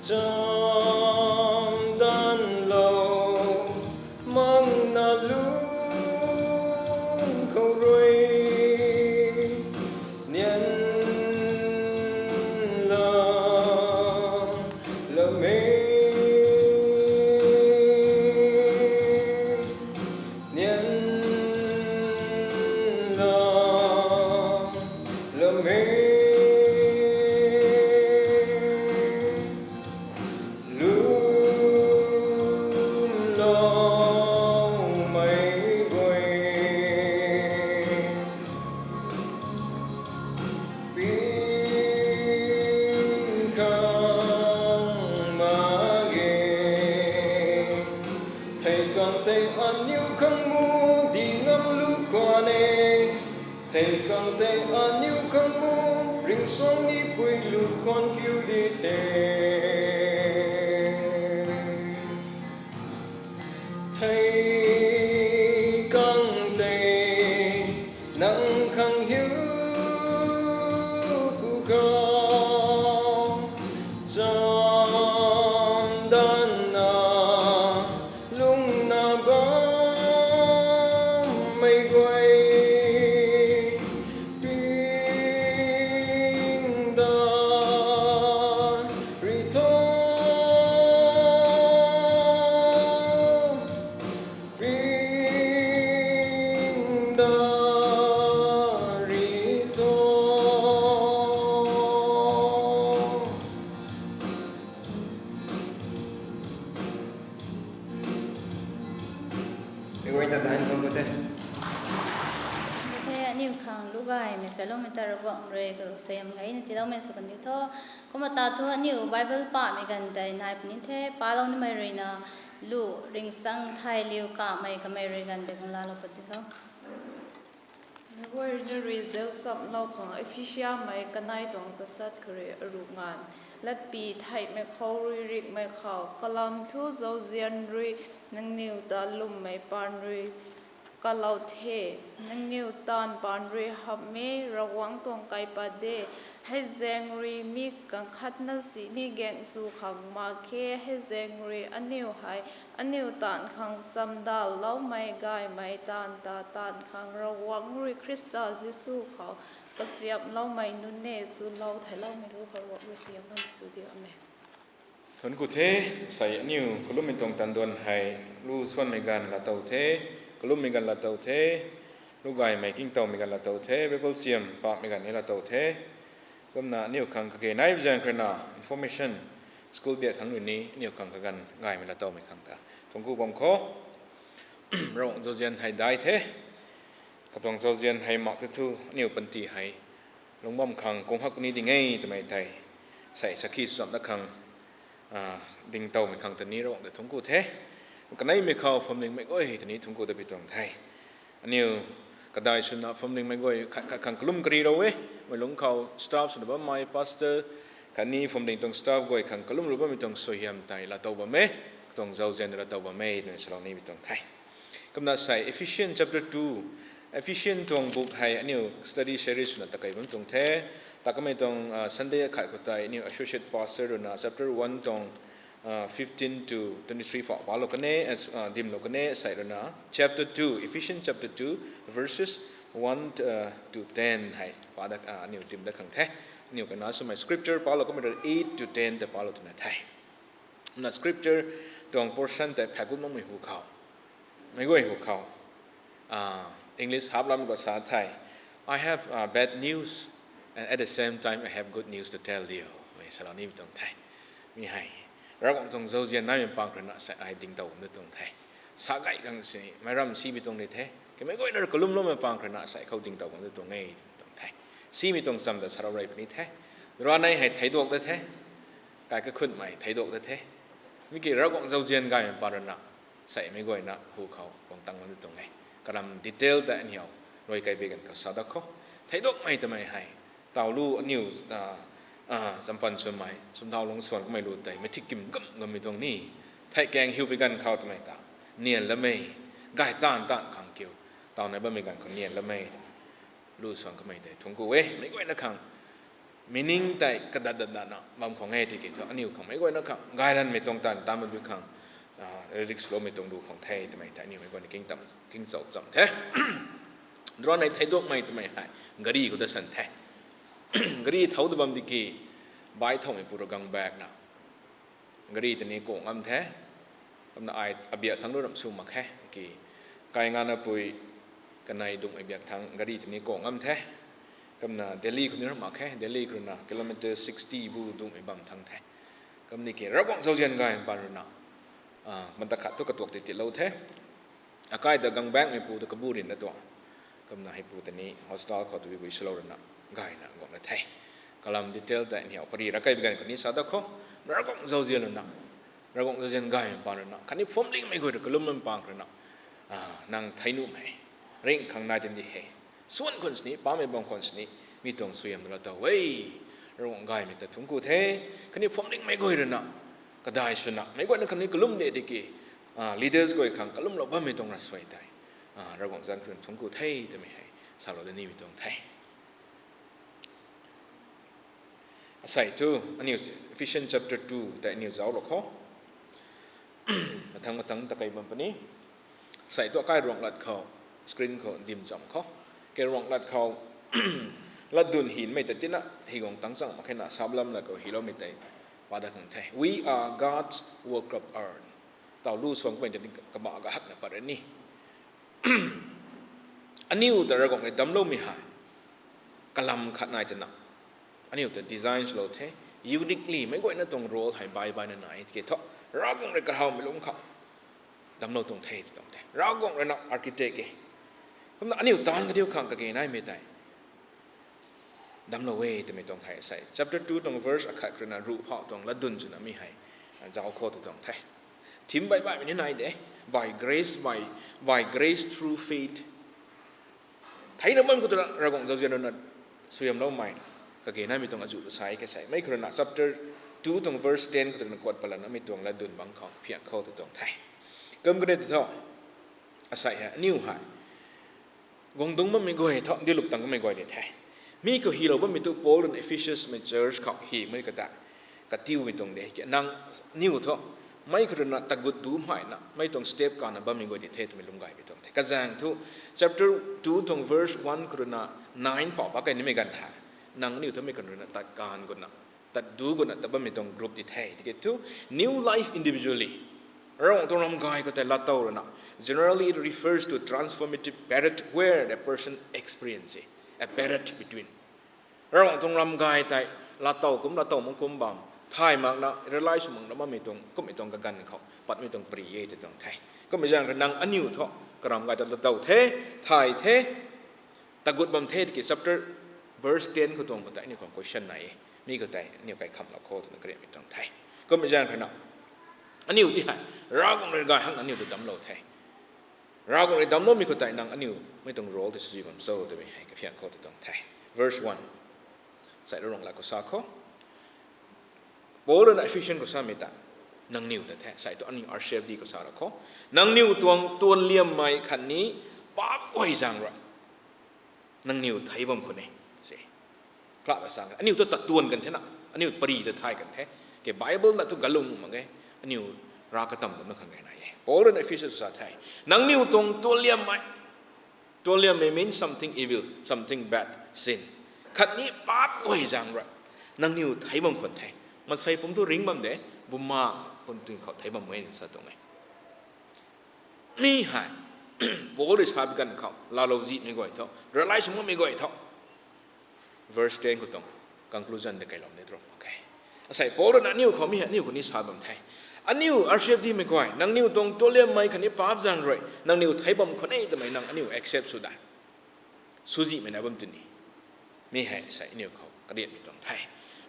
chamdanlou makna lung khou rui nian la lam e. Nian la lam e. Lwmloumei guay, pin khang mak ge. Theih kang tei aniu khang mu di ngam lu khwan e. Theih kang tei aniu khang mu ring Suang ni pui lu khwan kiu di the. Thei kang tei nang khang hiu pu khou. Chan dan na lungna bammei guay. Ping da ri tho. Ping da ri tho. Iway ta dain bam bate. Bate aniu khang lu gaymei saloumei ta Ravguangc rui karu sayam gayna tiiloumei sw kan diu tho. Kumna ta thu aniu Bible pamei ganv tei nai puni the, palou nimei ruina lu ringchang thay liu kamei kamei rui ganv tei kung laalou puni tho. Meic guayna rui zauchamlou khang Ephesiamei kanei tuang tasat khou rui aru nganv. Latpy theihmei khou rui rikmei khou kalam thu zauzian rui nangniw ta lwmmei paan rui kalou the. Nangniw taanv paan rui hamh e, Ravguangc tuang kaipat de. Hei zaeng rui mi kang khatna sini gaeng sw khang mak khe, hei zaeng rui aniu hei aniu taanv khang chamdaloumei gaymei taanv ta taanv khang Ravguangc rui Khrista Jisu khou kasiamhloumei nunc e chulou theiloumei lu khou Ravguangc rui siam bam sw diu. Amen. Thuanc ku the, sei aniu kalummei tuang tanduan hei lu suanmei ganv laatow the, kalummei ganv laatow the, lu gaymei kingtowmei ganv laatow the, Bible siam pamei ganv ni laatow the. Kumna aniu khang kage nai zaeng khou ruina information, school biak thangc rui ni aniu khang kaganv gaymei laatowmei khang ta thuanc ku bam khou. Ravguangc zauzian hei dai the. Katuang zauzian hei mak the thu aniu panty hei lungc bam khang kung hak ni ding e twmei tei sei sakhi sw cham dat khang dingtowmei khang ta ni Ravguangc ta thuanc ku the. Kaneimei khou phuamlingmei guay ta ni thuanc ku ta pi tuang the. Aniu kadai swna phuamlingmei guay khat khat khang kalum kari rou e. Mei lungc khou staff swna bammei pastor khatni phuamling tuang staff guay khang kalum rou bammei tuang suaihiam tei laatow bam e, katuang zauzian laatow bam e twna salou ni pi tuang the. Kumna sei Ephesians chapter two, Ephesians tuang book hei aniu study series swna takei bam tuang the. Ta kamei tuang Sunday akhat khou tei aniu associate pastor ruina chapter one tuang fifteen to twenty-three pha palou kan e, dimlou kan e sei ruina chapter two, Ephesians chapter two, verses one to ten hei pa da aniu dim dat khang the. Aniu kana swmei scripture palou kamei rui eight to ten ta palou twna the. Na scripture tuang portion tei phagup makmei hu khou, meic guay hu khou, English hap lam khou sa the, I have bad news, and at the same time I have good news to tell you. Mei salou ni tuang the. Mi hei Ravguangc tuang zauzian naimei pang khou ruina sei ai dingtow bam tuang the. Sa gay khang si meic ram simei tuang ni the, kamei guayna rui kalumloumei pang khou ruina sei khou dingtow bam tuang e tuang the. Simei tuang cham ta salou rey puni the. Ranei hei theiduak dat the. Kai kakhunmei theiduak dat the. Mi ki Ravguangc zauzian gaymei pang ruina sei meic guayna hu khou guang tang bam tuang e. Kalam detail tei aniu rui kaibi ganv khou sa dat khou, theiduakmei twmei hei taw lu aniu champan swmei sumthau lung swan kamei lu tei mei thik kim gam gammei tuang ni, theihkaeng hiu pi ganv khou twmei ta nian lamei, gay taanv taanv khang kiu, taw nai bammei ganv khou nian lamei twna lu swan kamei tei thuanc ku e. Meic guayna khang meaning tei kadat dat datna bam khang e tiki thu aniu khang meic guayna khang gay ranmei tuang taanv taanv bam bi khang lyrics loumei tuang lu khang the twmei tei aniu meic guayna kingchau cham the. Drone hei theiduakmei twmei hei gari khou dat san the. Gari thou ta bam tiki, bai thowmei pu rui gang bakna gari ta ni kang ngam the. Kumna ai abiak thangc lu ram sw mak khe ki, kai nganapui kanei dunghmei biak thangc gari ta ni kang ngam the. Kumna Delhi khou ni ram mak khe, Delhi khou ruina kilometer sixty bu dunghmei bam thangc the. Kumni ki Ravguangc zauzian gaymei pang ruina mata khat thu katuak ti titlou the. Akai ta gang bakmei pu ta kabu rin na tuang. Kumna hei pu ta ni hospital khou tabui bui swlou ruina gayna guangna the. Kalam detail tei aniu pary ra kaibi ganv khou ni sa dat khou, Ravguangc zauzian ruina, Ravguangc zauzian gaymei pang ruina khatni phuamlingmei guay rui kalumloumei pang ruina nang thei nuhmei ring khang nai tan di he. Swan khwan sini, pamei bam khwan sini, Mi tuang suaihiam la tow e. Ravguangc gaymei ta thungc ku the. Khatni phuamlingmei guay rui na kadai swna meic guayna khatni kalum de tiki, leaders guay khang kalumlou bammei tuang ravsuai tei Ravguangc zanc khou rui thungc ku the twmei hei salou da nimei tuang the. Asei thu aniu Ephesians chapter two tei aniu zauclou khou, mathang mathang ta kei bam puni. Asei thu akai ruanglat khou, screen khou dim cham khou, kei ruanglat khou latdyn hymei ta tina hei guang tangc chang mak khe na, sap lam lat khou hyloumei tei pa dat khang the. We are God's work of art. Taw lu suang kummei ta ni kabah kahakna pat rani. Aniu ta Ravguangc rui damcloumei hei kalam khat nai twna aniu ta design swlou the. Uniquely meic guayna tuang role hei bai baina nai tiki thu, Ravguangc rui kahawmei lungc khou damclou tuang the tw tuang the. Ravguangc rui na architect e. Kumna aniu taanv kadiu khang kage naimei tei damclou e twmei tuang the. Asei chapter two tuang verse akhat khou rui na ruh phau tuang latdyn swna mi hei zauc khou tw tuang the. Theme bai baihmei ni nai de. By grace, by, by grace through faith. Theina bam khou twna Ravguangc zauzian rui na suaihiamloumei kage naimei tuang azuh ta sa e. Kaseimei khou rui na chapter two tuang verse ten khou twna kuat palanmei tuang latdyn bangc khou phiak khou tw tuang the. Kum kani tw thu, asei hei aniu hei guang dungc bammei guay thu dilup tang kamei guay ni the. Mi khou hylou bammei tu Paul rui na Ephesiansmei church khou hymei kata katiumei tuang de. Nang, aniu thu meic khou rui na tagut dumei na mei tuang step kana bammei guay ni the twmei lwm gaymei tuang the. Kazaeng thu chapter two tuang verse one khou rui na nine phau pa kai nimei ganv hei nang aniu thu mei khou rui na tat kan gutna, tat du gutna tat bammei tuang group di the. Tiki thu, new life individually, Ravguangc tuang ram gay khou tei laatow rui na generally refers to transformative period where a person experience a period between Ravguangc tuang ram gay tei laatow kum, laatow mak kum bam, thay makna realize sw makna bammei tuang kummei tuang kaganv khou patmei tuang pary e tw tuang the. Kummei zaeng rui nang aniu thu karam gay ta laatow the, thay the, tagut bam the tiki chapter verse ten khou tuang khou tei aniu khang question nai e. Mi khou tei aniu kai khamlou khou twna kariamei tuang the. Kummei zaeng rui na aniu ti hei Ravguangc rui gay hak aniu ta damclou the. Ravguangc rui damcloumei khou tei nang aniu mei tuang role tei sui bam cho twmei hei kaphiak khou tw tuang the. Verse one, sei rui ruanglat khou sa khou, Paul rui na Ephesians khou samei ta nangniw ta the. Sei thu aniu R C F D khou salou khou, nangniw tuang tuanliammei khatni paap guay zaeng rui nangniw theic bam khwan e. Se, kla ba sang aniu thu tat tuan kan the na, aniu pary ta thay kan the. Ke Bible na thu galung mak ge, aniu rav katam kumna khang gay nai e. Paul rui na Ephesians sa the, nangniw tuang tuanliammei, tuanliammei means something evil, something bad, sin, khatni paap guay zaeng rui nangniw theic bam khwan the. Maansei pumc thu ring bam de, Bumaengh pumc tun khou theic bam e sa tuang e. Mi hei Paul rui sa bi ganv khou laalou zihmei guay thu, realize sw makmei guay thu, verse ten khou tuang conclusion ta keylou ni tuang mak khe. Asei Paul rui na aniu khou mi hei aniu khou ni sa bam the. Aniu R C F D mei guay, nangniw tuang tuanliammei khatni paap zaeng rui nangniw theic bam khwan e twmei nang aniu accept sw da, swzihmei na bam tw ni. Mi hei sei aniu khou kariatmei tuang the.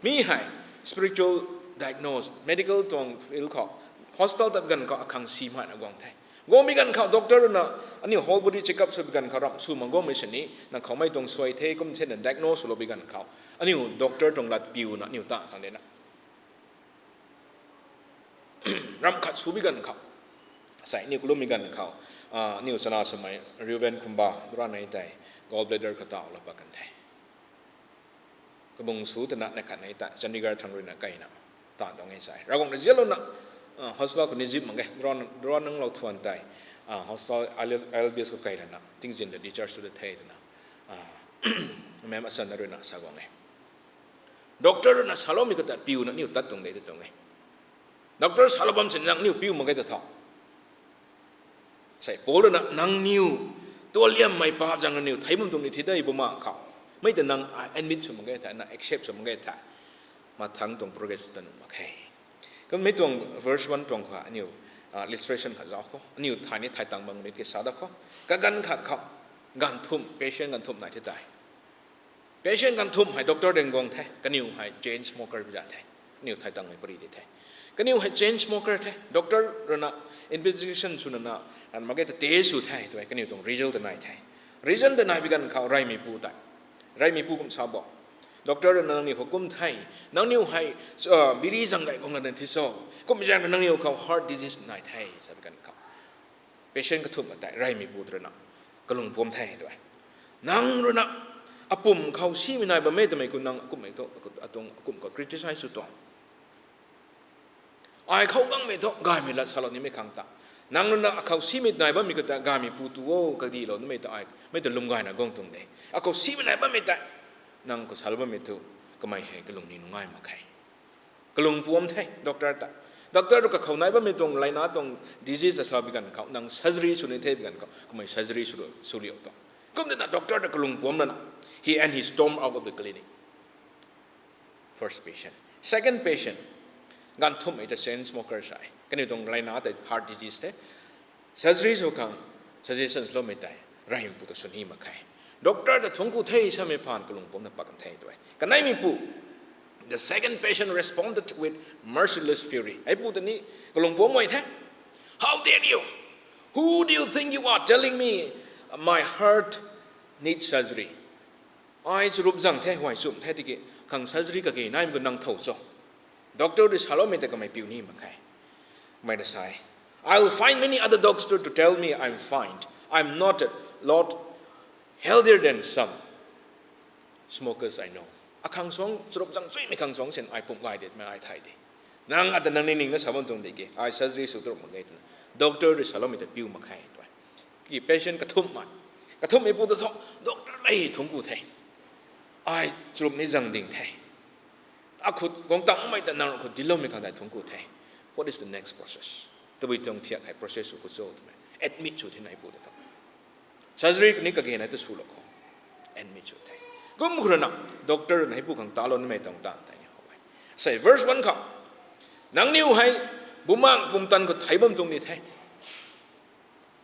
Mi hei spiritual diagnose, medical tuang field khou, hospital tat ganv khou akhang simei na guang the. Guangmei ganv khou doctor rui na aniu whole body checkup sw bi ganv khou ramh sw mak guangmei sini, nang khoumei tuang suai the kum thena diagnose swlou bi ganv khou, aniu doctor tuang lat piuna aniu ta khang de na ramh khat sw bi ganv khou, sei aniu kalummei ganv khou, aniu chana swmei Reuven Khumba, dura nei tei gallbladder khou taw lou pat kan the. Kabung sw twna na khat nei ta Chandigarh thang rui na keyna taanv tuang e sei. Ravguangc rui zianlouna hospital khou ni zip mak ge, dura nunglou thuan tei, hospital I L B S khou key lana tingzin ta discharge sw ta the twna, ma'am asan na rui na sa guang e. Doctor rui na saloumei khou ta piuna aniu tat tuang de tw tuang e. Doctor salou bam sini nang aniu piu mak ge ta tho. Sei Paul rui na nangniw tuanliammei paap zaeng nangniw theic bam tuang ni thi de Bumaengh khou. Mei ta nang admit sw mak ge the, nang accept sw mak ge the, mathang tuang progress ta nuh mak khe. Kummei tuang verse one tuang khou aniu illustration khat zauc khou, aniu thay ni thay tang bam ni ke sa da khou, kaganv khat khou ganv thumh, patient ganv thumh nai the tei. Patient ganv thumh hei doctor deng guang the, kaniw hei chain smoker bi za the. Kaniw thay tangmei pary di the. Kaniw hei chain smoker the. Doctor rui na investigation swna na, an mak ge ta test sw the twmei kaniw tuang result ta nai the. Result ta nai bi ganv khou reymeipu tei Reymeipu kum sa bo. Doctor rui na nangniw khou kum the. Nangniw hei biri zang gay guang la na thi so. Kum zaeng rui nangniw khou heart disease nai the sa bi ganv khou, patient kathumh ka tei reymeipu rui na kalung puam the tw e. Nang rui na apum khou simei nai bammei twmei khou nang akumhmei thu, atuang akumh khou criticize sw tuang. Ai khou guangmei thu gaymei lat salou nimei khang ta. Nang rui na akhou simei nai bammei khou ta gaymeipu tu o kadilou nimei ta ai mei ta lwm gayna guang tuang de. Akhou simei nai bammei tei nang khou salou bammei thu kamei hei kalung ni nungai mak khe. Kalung puam the doctor ta. Doctor tu kakhou nai bammei tuang layna tuang disease ta sa bi ganv khou nang surgery sw ni the bi ganv khou kamei surgery sw liu tuang. Kum twna doctor ta kalung puam lana, he and he stormed out of the clinic. First patient. Second patient. Ganv thumhmei ta chain smoker sa e. Kaniw tuang layna tei heart disease the. Surgery sw khang suggestion loumei tei reymeipu ta sw ni mak khe. Doctor ta thuanc ku the samei phaan kalung puamna pak kan the tw e. Kaneimeipu, the second patient responded with merciless fury. Heipu ta ni kalung puam guay the. How dare you? Who do you think you are telling me my heart needs surgery? Ai churup zang the, huay chumh the tiki, khang surgery kage naimei khou nang thow cho? Doctor rui saloumei ta kamei piu ni mak khe. Kamei ta sa e, I will find many other doctors to tell me I'm fine, I'm not a lot healthier than some smokers I know. Akhang suang churup zang chuimei khang suang sin ai pumh gay de twmei ai thay de. Nang ata nang ni ning na sa bam tuang de ke, ai surgery sw turup mak ge twna doctor rui saloumei ta piu mak khe tw e. Ki patient kathumhmei, kathumhmeipu ta thu, doctor le thuanc ku the. Ai churup ni zang ding the. Akhut guang tangmei ta nang khou diloumei khang tei thuanc ku the. What is the next process? Tabui tuang thiak hei process sw khou cho twmei admit sw the neipu ta thu. Surgery ni kage nai tu swlou khou admit sw the. Kum khou rui na doctor na heipu khang talou nimei tuang taanv tei ni how e. Sei verse one khou, nangniw hei bumaengh pumtan khou thei bam tuang ni the.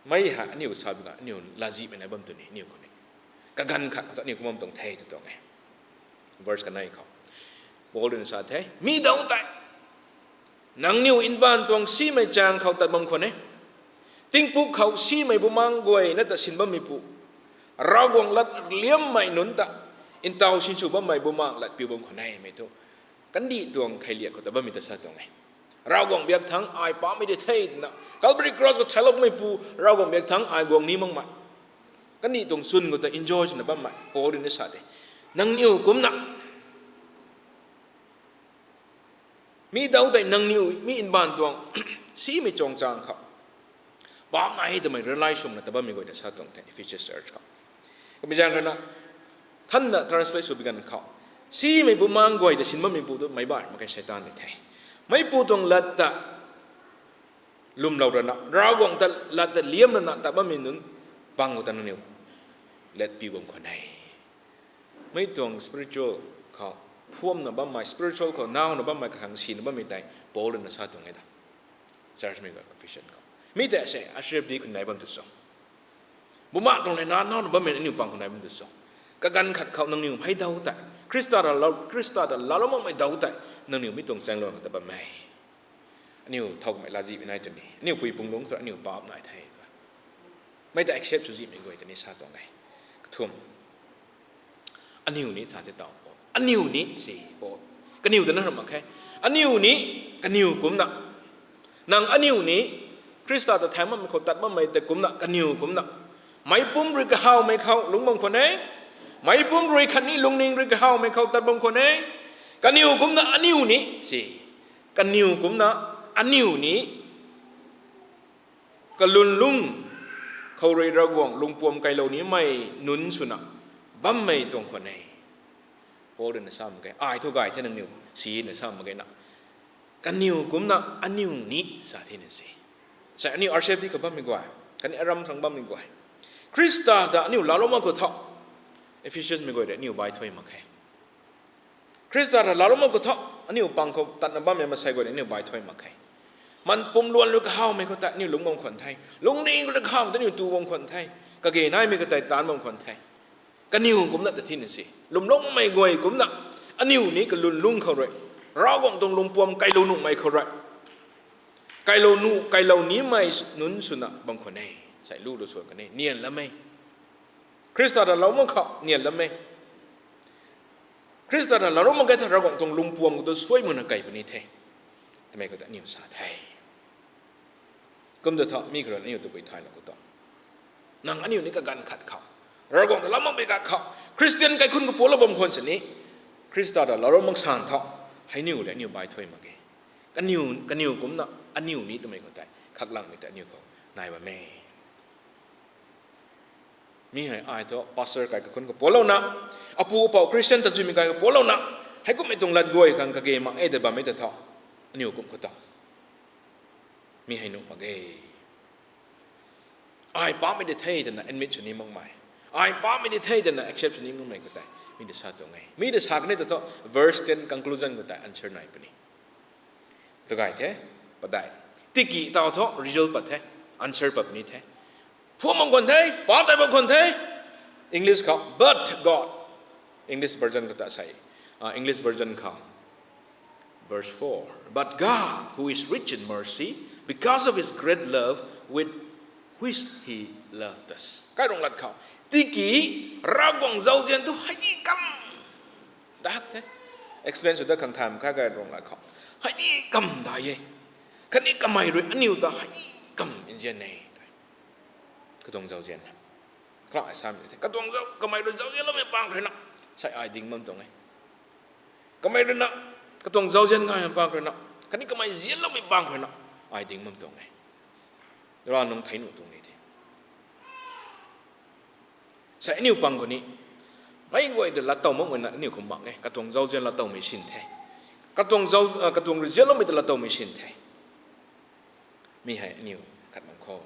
Mei hei aniu sa bi ga aniu lazihmei nai bam tu ni aniu khou ni. Kaganv khat khou ta aniu kum bam tuang the tw tuang e. Verse kanei khou Paul rui na sa the, mi dau tei nangniw mbaanv tuang simei chaeng khou tat bam khwan e. Tingpuk khou simei bumaengh guay na ta sin bammeipu, Ravguangc lat liammei nunc ta ntaw sinsw bammei bumaengh lat piu bam khwan e mei thu, kandih tuang kheiliak khou ta bammei ta sa tuang e. Ravguangc biak thangc ai paapmei di the twna Calvary Cross khou theiloumeipu, Ravguangc biak thangc ai guang ni makmei, kandih tuang chwn khou ta enjoy swna bammei Paul rui na sa de. Nangniw kumcna mi dau tei nangniw mi mbaanv tuang simei chaeng khou paap nai twmei realize swna ta bammei guay ta sa tuang the Ephesus church khou. Kamei zaeng rui na thanna translate sw bi ganv khou, simei bumaengh guay ta sin bammeipu tu meic baih mak khe, Seitaan ni the. Meipu tuang lat ta lwmlou rana Ravguangc ta lat ta liam rana tat bammei nunc pang khou ta nangniw lat piu bam khwan e. Mei tuang spiritual khou phuamna bammei, spiritual khou nauna bammei, kakhang sina bammei tei Paul rui na sa tuang e ta. Church mei guay confession khou mi tei se ashrep di khou nai bam tu cho? Bumaengh tuang le na nauna bammei aniu pang khou nai bam tu cho? Kaganv khat khou nangniw hei dau tei Khrista ta laalou, Khrista ta laalou makmei dau tei nangniw mi tuang chaeng lou na ta bammei. Aniu thow kamei lazihmei nai tu ni, aniu pui pung lungc thu aniu paap nai the. Mei ta accept sw zihmei guay ta ni sa tuang e. Kathumh, aniu ni sa the taw Paul. Aniu ni si Paul. Kaniw ta na ram mak khe. Aniu ni, kaniw kumcna. Nang aniu ni, Khrista ta thaeng bammei khou tat bammei tei kumcna, kaniw kumcna. Meic pumc rui kahawmei khou lungc bam khwan e. Meic pumc rui khatni lungning rui kahawmei khou tat bam khwan e. Kaniw kumcna aniu ni si. Kaniw kumcna aniu ni kalun lungc khou rui Ravguangc lungpuam kailou nimei nunc swna bammei tuang khwan e. Paul rui na sa mak ge, ai thu gay the nangniw si na sa mak ge na. Kaniw kumcna aniu ni sa the na si. Sa aniu ashrep di khou bammei guay, khatni aram khang bammei guay, Khrista ta aniu laalou mak khou tho, Ephesians mei guay rui aniu bai thuy mak khe. Khrista ta laalou mak khou tho, aniu pang khou tatna bammei masei guay rui aniu bai thuy mak khe. Man pumc luan rui kahawmei khou ta aniu lungc bam khwan the. Lungning rui kahaw ta aniu tu bam khwan the. Kage naimei katei taanc bam khwan the. Kaniw kumcna ta thina si. Lwmloumei guay kumcna aniu ni kalun lungc khou rui Ravguangc tuang lungpuam kailou nuhmei khou rui kailou nuh, kailou nimei nunc swna bam khwan e. Sai lu lu suan kan e, nian lam e. Khrista ta laalou mak khou nian lam e. Khrista ta laalou mak ge tha Ravguangc tuang lungpuam khou tu suai makna kai puni the twmei khou ta aniu sa the. Kum ta tha mi khou rui aniu tabui thay na khou ta, nang aniu ni kaganv khat khou, Ravguangc ta laalou mak bi khat khou, Khristian kaikhunc kapualou bam khwan sini, Khrista ta laalou mak san tho, hei niw le aniu bai thuy mak ge. Kaniw, kaniw kumcna aniu ni twmei khou tei khaklangmei tei aniu khou nai bam e. Mi hei ai thu pastor kai kakhun kapualouna, apu apou Christian ta chuimei kai kapualouna, heikummei tuang lat guay khang kage mak e ta bammei ta tho, aniu kum khou ta mi hei nuh mak ge. Ai paapmei di the twna admit sw ni makmei, ai paapmei di the twna accept sw ni makmei khou tei mi ta sa tuang e. Mi ta sa kani ta thu, verse ten conclusion khou tei answer nai puni. Tagay the, padeih. Tiki taw thu result pat the, answer pat puni the. Phuam bam khwan the, paap tei bam khwan the. English khou, but God. English version khou ta sei. Ah, English version khou. Verse four. But God, who is rich in mercy, because of his great love with which he loved us. Kairung lat khou, tiki Ravguangc zauzian tu hei di kam da the. Explain sw dat khang thay mak khe kairung lat khou. Hei di kam da e. Khatni kamei rui aniu ta hei di kam nzian e. Katuang zauzian. Kala ai samei the. Katuang zau, kamei rui zauzianloumei pang khou rui na, sei ai ding bam tuang e. Kamei rui na, katuang zauzian ngai pang khou rui na, khatni kamei zianloumei pang khou rui na, ai ding bam tuang e. Ra nung thei nuh tuang ni the. Sei aniu pang khou ni, mei guay ta lattow makmei na aniu khou mak e, katuang zauzian lattowmei sin the. Katuang zau, ah, katuang rui zianloumei ta lattowmei sin the. Mi hei aniu khat bam khou,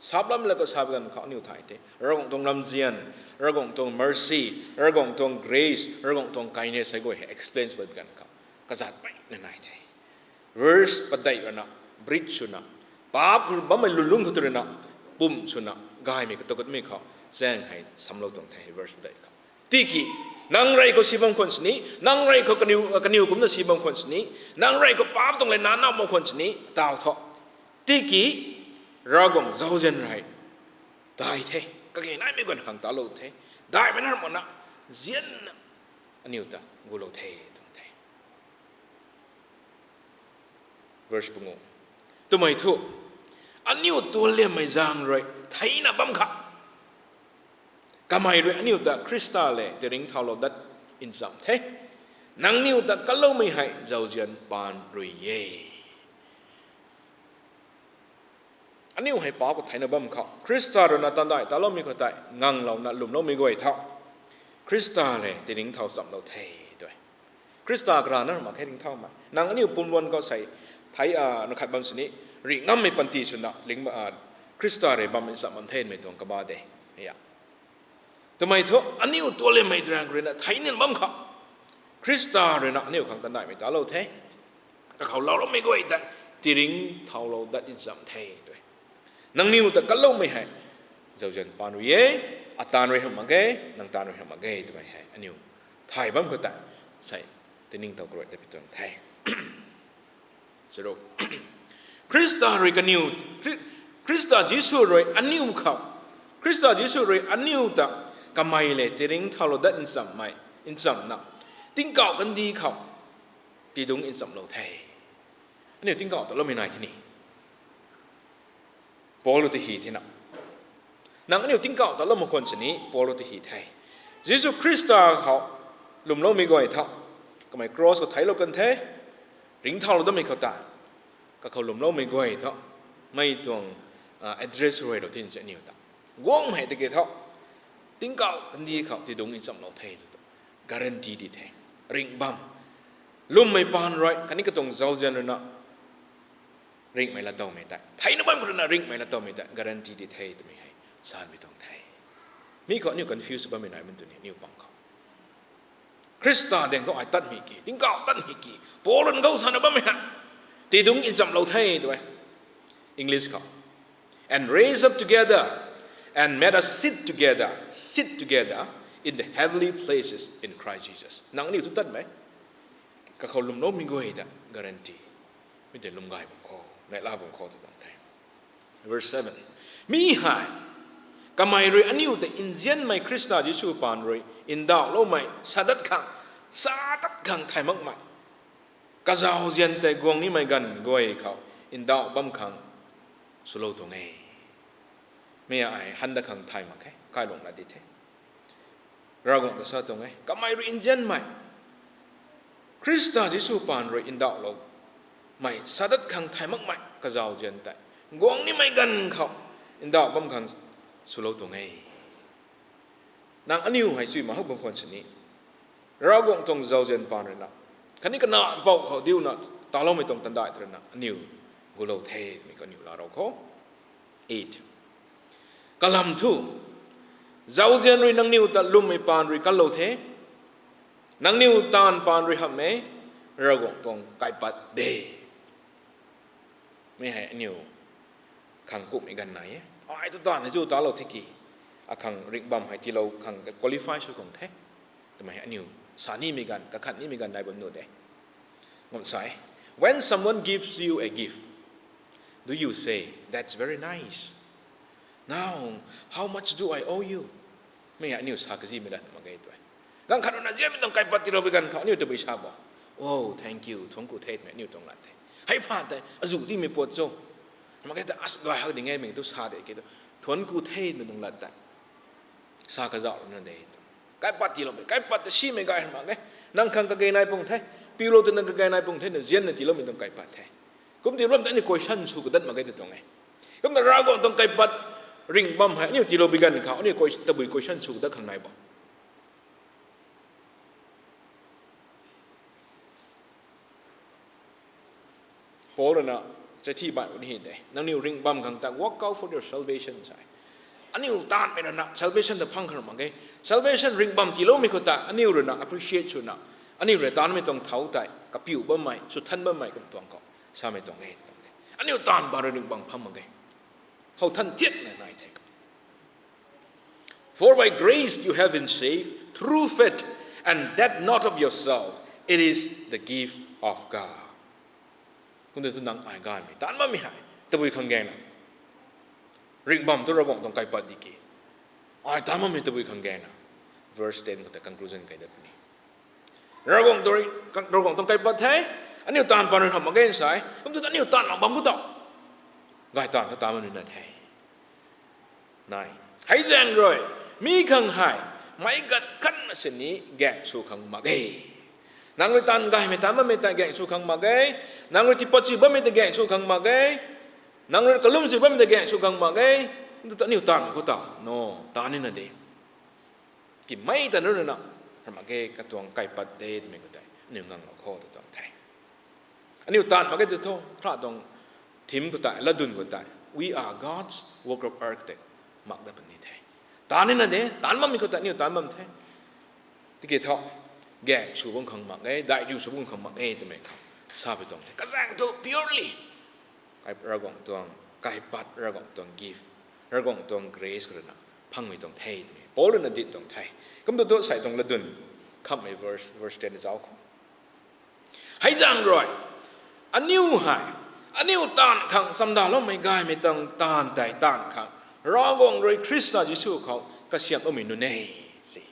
sap lam la khou sap ganv khou aniu thay the. Ravguangc tuang ramzian, Ravguangc tuang mercy, Ravguangc tuang grace, Ravguangc tuang kindness hei guay hei explain sw ganv khou, kazat peyna nai the. Verse padeih rui na, bridge swna, paap khou bammei lulung khou tu rui na, pum swna, gaymei katuak katmei khou, zaeng hei samlou tuang the, verse padeih khou. Tiki, nang rey khou si bam khwan sini, nang rey khou kaniw, kaniw kumcna si bam khwan sini, nang rey khou paap tuang le na na bam khwan sini, taw thu. Tiki, Ravguangc zauzian rey, dai the, kage naimei guan khang talou the, daihmei na makna, zianna, aniu ta gulou the, tuang the. Verse pangu. Twmei thu, aniu tualiammei zaeng rui theina bam kha, kamei rui aniu ta Khrista lev tiringcthaulou dat ncham the. Nangniw ta kaloumei hei zauzian paan rui e. Aniu hei paap khou theina bam khou, Khrista rui na tandaih taloumei khou tei nganglouna lwmloumei guay tho, Khrista lev tiringcthau chamlou the, twe. Khrista karana mak khe ringcthaumei. Nang aniu pumluan khou sei, thei, a, na khat bam sini, rih ngammei panty swna, ling, a, Khrista rui bam nchamh bam themei tuang kaba de. Ya. Twmei thu, aniu tualiammei tuang rui na thei nin bam khou, Khrista rui na aniu khang tandaihmei talou the. Kakhou louloumei guay ta tiringcthaulou dat ncham the, twe. Nangniw ta kaloumei hei zauzian paan rui e, ataanv rui hamh mak ge, nang taanv rui hamh mak ge, twmei hei aniu thay bam khou tei, sei, tiningtow karuai ta pi tuang the. Charuk. Khrista rui kaniw, Khri-, Khrista Jisu rui aniu khou, Khrista Jisu rui aniu ta kamei lev tiringcthaulou dat nchammei, nchamna, tingkauh kandih khou tidungc nchamlou the. Aniu tingkauh taloumei nai the ni. Paul rui ta hi thena. Nang aniu tingkauh talou mak khwan sini, Paul rui ta hi the. Jisu Khrista khou lwmloumei guay tho, kamei cross khou theiclou kan the, ringcthaulou datmei khou ta, kakhou lwmloumei guay tho, mei tuang, ah, address rui lou thin se aniu ta. Guang hei tiki tho, tingkauh kandih khou tidungc nchamlou the, guarantee di the. Ringh bam. Lwmmei paan rui, khatni katuang zauzian rui na, ringhmei latowmei tei, theina bam khou rui na ringhmei latowmei tei guarantee di the twmei hei sanmei tuang the. Mi khou aniu confuse bammei nai man tu ni, aniu pang khou. Khrista daeng khou ai tatmei ki, tingkauh tatmei ki, Paul rui na gou sana bammei hei, tidungc nchamlou the twe. English khou, and raise up together, and made us sit together, sit together in the heavenly places in Christ Jesus. Nang aniu tu tatmei, kakhou lwmloumei guay ta guarantee. Mi tei lwm gay bam khou, neihla bam khou tu tuang the. Verse seven. Mi hei, kamei rui aniu ta nzianmei Khrista Jisu paan rui ndauhloumei sadat khang, Sa dat khang thay makmei kazauzian tei guang nimei ganv guay khou ndauh bam khang swlou tuang e. Mi ai han dat khang thay mak khe, kailung na di the. Ravguangc ta sa tuang e, kamei rui nzianmei Khrista Jisu paan rui ndauhlou mei sa dat khang thay makmei kazauzian tei guang nimei ganv khou ndauh bam khang swlou tuang e. Nang aniu hei chuy ma hou bam khwan sini, Ravguangc tuang zauzian paan rui na, khatni kana mpouh khou diuna taloumei tuang tandai rui na aniu gulou the twmei aniu laa rou khou. Eight. Kalam thu, zauzian rui nangniw ta lwmmei paan rui kanlou the, nangniw taanv paan rui hamh e, Ravguangc tuang kaipat de. Mi hei aniu khang kumhmei ganv nai e. Ai tu taanv hei zu talou tiki, akhang ringh bam hei tiilou khang qualify sw khang the twmei hei aniu sa nimei ganv, kakhat nimei ganv nai bam nuh de. Ngam sa e, when someone gives you a gift, do you say, That's very nice. Now, how much do I owe you? Mi hei aniu sa kazimei lat mak ge tu e. Ganv khat rui na zianmei tuang kaipat tiilou bi ganv khou aniu tabui sa bo, Oh, thank you, thuanc ku the twmei aniu tuang lat the. Hei pha tei azu dimei puat cho, mak ge ta as gay hak ding e mei tu sa de ki tu, thuanc ku the twmei tuang lat tei sa kazauh na de tu. Kaipat tiiloumei, kaipat ta simei gay mak ge. Nang khang kage nai pung the, piulou twna kage nai pung the, na zianna tiiloumei tuang kaipat the. Kum ti ram ta aniu question sw kadat mak ge tu tuang e. Kumna Ravguangc tuang kaipat ringh bam hei aniu tiilou bi ganv khou aniu tabui question sw kadat khang nai bo. Paul rui na chathi baih ni hei de, nangniw ringh bam khang ta work out for your salvation sa e. Aniu taanvmei rui na salvation ta phang khang mak ge. Salvation ringh bam tiiloumei khou ta aniu rui na appreciate swna, aniu rui taanvmei tuang thau tei kapiu bammei, swthan bammei kum tuang khou samei tuang e tuang de. Aniu taanv ba rui ringh bam phang mak ge. Khou than tiatna nai the. For by grace you have been saved through faith, and that not of yourself, it is the gift of God. Kum de tu nang ai gaymei taanv bammei hei tabui khang gena, ringh bam tu Ravguangc tuang kaipat di ki, ai taanv bammei tabui khang gena. Verse ten khou ta conclusion kai dat puni. Ravguangc tuang kaipat the, aniu taanv paan rui hamh mak ge sa e. Kum tu aniu taanv mak bam khou ta gay taanv ta taanv bam nina the. Nai, hei zaeng rui mi khang hei meic gat khatna sini gaeng sw khang mak e. Nang rui taanv gaymei taanv bammei ta gaeng sw khang mak e. Nang rui tiipatchi bammei ta gaeng sw khang mak e. Nang rui kalumsi bammei ta gaeng sw khang mak e. Kum tu aniu taanv khou ta no, taanv nina de. Ki mei ta rui na, ram mak ge, katuang kaipat de twmei khou tei aniu nganglou khou ta tuang the. Aniu taanv mak ge tu thu, khra tuang theme khou tei, latdyn khou tei, We are God's work of art tei mak dat puni the. Taanv nina de, taanv bammei khou tei aniu taanv bam the. Tiki thu, gaeng sw bam khang mak e, daihriu sw bam khang mak e twmei khou sapui tuang the. Kazaeng thu purely Ravguangc tuang kaipat, Ravguangc tuang gift, Ravguangc tuang grace khou rui na phangmei tuang the twmei Paul rui na dit tuang the. Kum tu tu sai tuang latdyn khamhmei verse, verse ten zauc khou, hei zaeng rui aniu hei aniu taanv khang chamdaloumei gaymei tuang taanv tei taanv khang Ravguangc rui Khrista Jisu khou kasiamhloumei nunc e, si.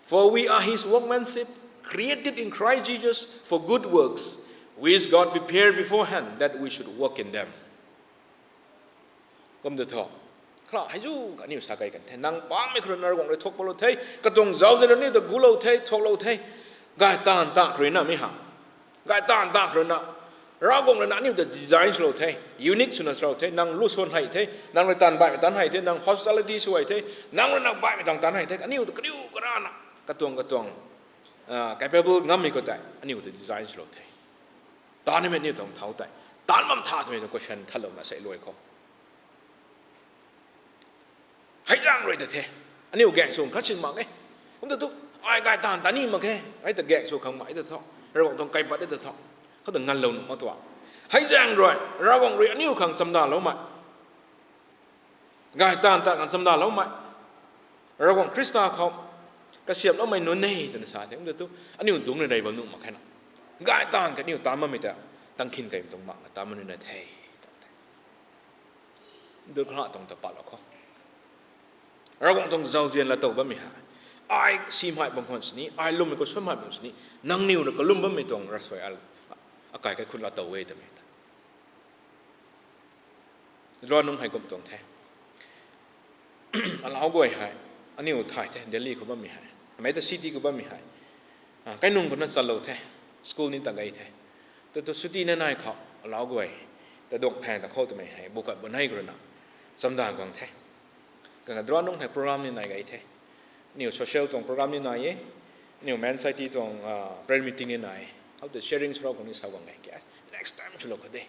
For we are his workmanship, created in Christ Jesus for good works, which God prepared beforehand that we should walk in them. Kum tu thu, khra hei zu aniu sa kei kan the. Nang pangmei khou rui na Ravguangc rui thuak palou the, katuang zauzian rui aniu ta gulou the, thuaklou the. Gay taanv ta khou rui na mi ha, gay taanv ta khou rui na, Ravguangc rui na aniu ta design swlou the, unique swna swlou the. Nang lu swan hei the, nang rui taanv baihmei taanv hei the, nang hospitality sw hei the, nang rui na baihmei taanv taanv hei the, aniu ta kariu karana katuang katuang capable ngammei khou tei aniu ta design swlou the. Taanv nimei aniu tuang thau tei taanv bam tha twmei tuang question thalou na sei luai khou, hei zaeng rui ta the, aniu gaeng sw khat sin mak e. Kum tu tu, ai gay taanv ta ni mak khe, ai ta gaeng sw khang mak e ta thu, Ravguangc tuang kaipat e ta thu, khou ta nganlou nuh mak tua. Hei zaeng rui Ravguangc rui aniu khang chamdaloumei, gay taanv ta khang chamdaloumei, Ravguangc Khrista khou kasiamhloumei nunc e twna sa the. Kum tu tu, aniu dungc rui rey bam nuh mak khe na, gay taanv kha aniu taanv bammei ta tangkhin kaimei tuang makna taanv bam nina the. Dui khra tuang ta patlou khou, Ravguangc tuang zauzian laa tow bammei hei Ai simei bam khwan sini, ai lwmmei khou swmei bam sini, nangniw rui kalum bammei tuang ravsuai a, akai kaikhunc laa tow e twmei ta. Ruanung hei kum tuang the. Alau guay hei, aniw thay the, Delhi khou bammei hei, mei ta city khou bammei hei, kainung khou na chalou the, school ni ta gei the. Tu tu suti na nai khou alau guay ta duang phang ta khou twmei hei bu khat bu nei khou rui na chamdan guang the. Kana ruanung hei program ni nai gei the. Aniw social tuang program ni nai e. Aniw men society tuang prayer meeting ni nai e. How the sharing sw rau khou ni sa guang e ke, next time swlou kha de,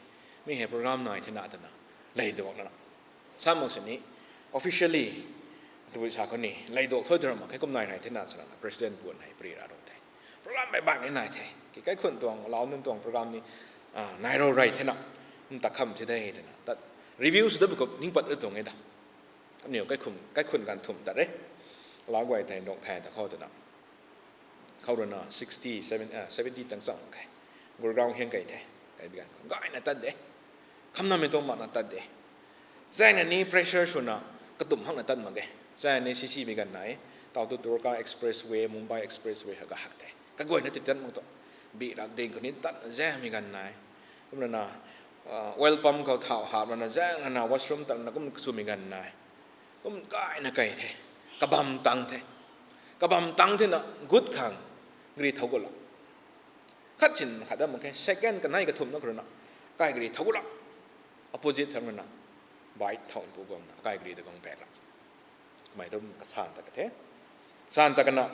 mi hei program nai thena twna lei duang na sa mak sini, officially tw sa khou ni lei duak thu tw ra mak khe, kum nai nai thena swna president puan hei pri ra rou the. Program mei bak ni nai the ke, kaikhunc tuang, alau nunc tuang program ni nai rou rei thena, nta kham thi de twna tat review sw da bu khou ning pat tuang e da. Aniw kaikhunc ganv thumh tat re. Alau guay tei duang phang ta khou twna khou rui na sixty, seventy tang chang khe. Gurgaon hiang kei the. Kei bi ganv khou gayna tat de. Khamnamei tuang makna tat de. Zaengna ni pressure swna katumh hakna tat mak ge. Zaengna ni C C bi ganv nai, tau tu Dwarka Expressway, Mumbai Expressway ha kahak the. Kaguayna ti tat mak tu, bi rak ding khou ni tat zaengmei ganv nai. Kumna na oil pump khou thau hap lana zaeng lana washroom tat lana kum swmei ganv nai. Kum gayna kei the. Kabam tang the. Kabam tang thena gut khang gari thau gut la. Khat sin khat dam mak khe, second kanei kathumhna khou rui na kai gari thau gut la. Opposite thang rui na bike thau pu guangna kai gari ta guang bak la. Mei tu kasan ta ka the. San ta kana,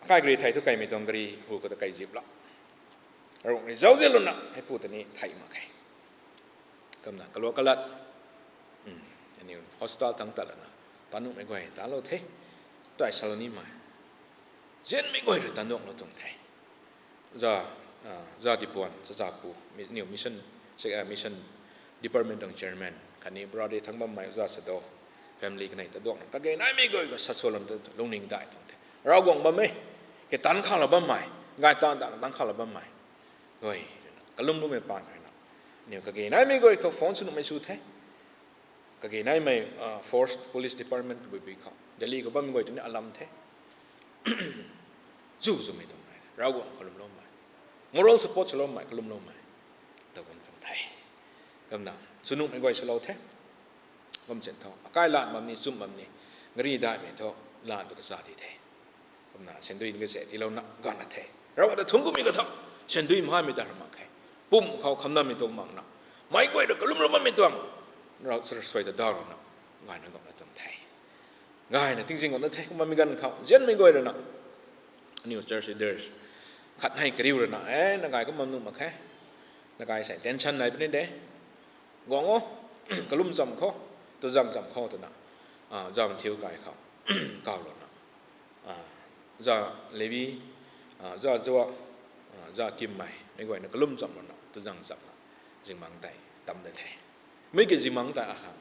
kai gari thei thu kaimei tuang gari hu khou ta kai zip la. Ravguangc rui zauzian luna heipu ta ni thei mak khe. Kumna kalua kalat, aniw hospital tang tat lana, tanuhmei guay talou the. Tei salou nimei, zianmei guay rui tanuanglou tuang the. Za, za tipuan, za za pu, aniw mission, mission department tuang chairman khatni brother thang bammei za sado, family kanei ta duangna kage naimei guay khou saswlou tu lungning dai tuang the. Ravguangc bam e, ke tan khalou bammei, gay tan tan tan khalou bammei guay, kalumloumei paan kha na, aniw kage naimei guay khou phone sw nuhmei sw the. Kage naimei force, police department bui bui khou Delhi khou bammei guay tu ni alam the. Zu zumei tuang nai, Ravguangc kalumloumei, moral support swloumei, kalumloumei ta guang tuang the. Kumna sw nuhmei guay swlou the. Kum sin thu akai lan bam ni, chum bam ni, gari daihmei thu lan tu kacha di the. Kumna sandui ni kase tiilouna ganna the. Ravguangc ta thungc kummei ka thu sandui maimei ta ra mak khe. Pum khou khamnamei tuang makna, mei guay rui kalumlou bammei tuang, Rav ravsuai ta daw rana gayna guangna tuang the. Gayna tingzing guangna the. Kumna mi ganv khou zianmei guay rui na, aniw church leaders khat hei kariu rui na, e, na gay kum bam nuh mak khe. Na gay sei tension nai puni de. Guang o, kalum cham khou, tuzang cham khou twna, zam thiu kai khou kawlouna, za Levi, za Zuak, za Kimmei mei guayna kalum cham lana tuzang chamna zingmang tei tam de the. Mi ki zingmang tei akhang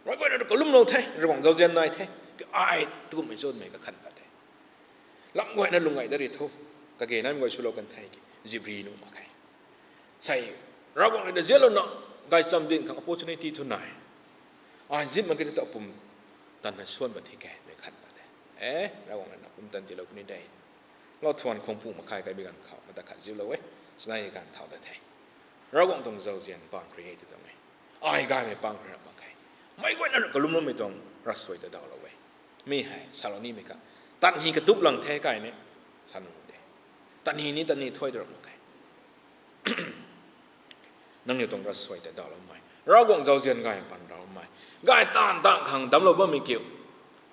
mei guayna kalumlou the, Ravguangc zauzian nai the. Ai tukummei chunmei kakhan pat the. Lam guayna lung gay da ri thu, kage naimei guay swlou kan the ki zipri nuh mak khe. Sei, Ravguangc rui na zianlouna gaychamv dinc khang opportunity thu nai. Ai zip mak ki thu ta pum tanna suan ban thi khe mei khan pat the. E, Ravguangc rui na pumtan tiilou puni de. Lau thuan khang pu mak khe, kaibi ganv khou mata khat ziplou e. Sinai ganv thau da the. Ravguangc tuang zauzian paan khrui e tu tuang e. Ai gaymei paan khrui ra mak khe. Mei guayna kalumloumei tuang ravsuai ta dawlou e. Mi hei salou nimei kha, tanhi katup lang the kai ni, sa nuh de. Tanhi ni tanhi thuai tu ra mak khe. Nangniw tuang ravsuai ta dawloumei, Ravguangc zauzian gay pan raumei, gay taanv taanv khang damclou bammei kiu,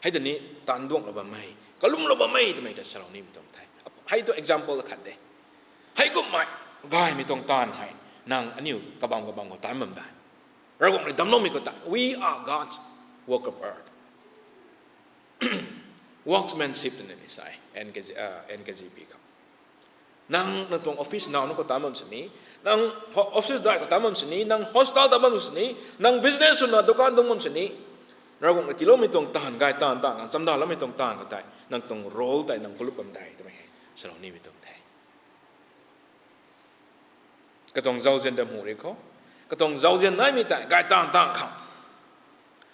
hei ta ni taanv duanglou bammei, kalumlou bammei twmei ta salou nimei tuang the. Hei tu example khat de. Hei kummei gaymei tuang taanv hei nang aniu kabam kabam khou taanv bam de. Ravguangc rui damcloumei khou ta, we are God's work of art. Workmanship twna ni sa e, N K J, N K J V khou. Nang, nang tuang office naw nunc khou taanv bam sini, nang office dai khou taanv bam sini, nang hospital taanv bam sini, nang business swna dukan dungc bam sini, Ravguangc rui tiiloumei tuang taanv, gay taanv taanv, chamdaloumei tuang taanv khou tei nang tuang role tei nang kalup bam de twmei hei salou nimei tuang the. Katuang zauzian ta mu ri khou, katuang zauzian naimei tei gay taanv taanv khang,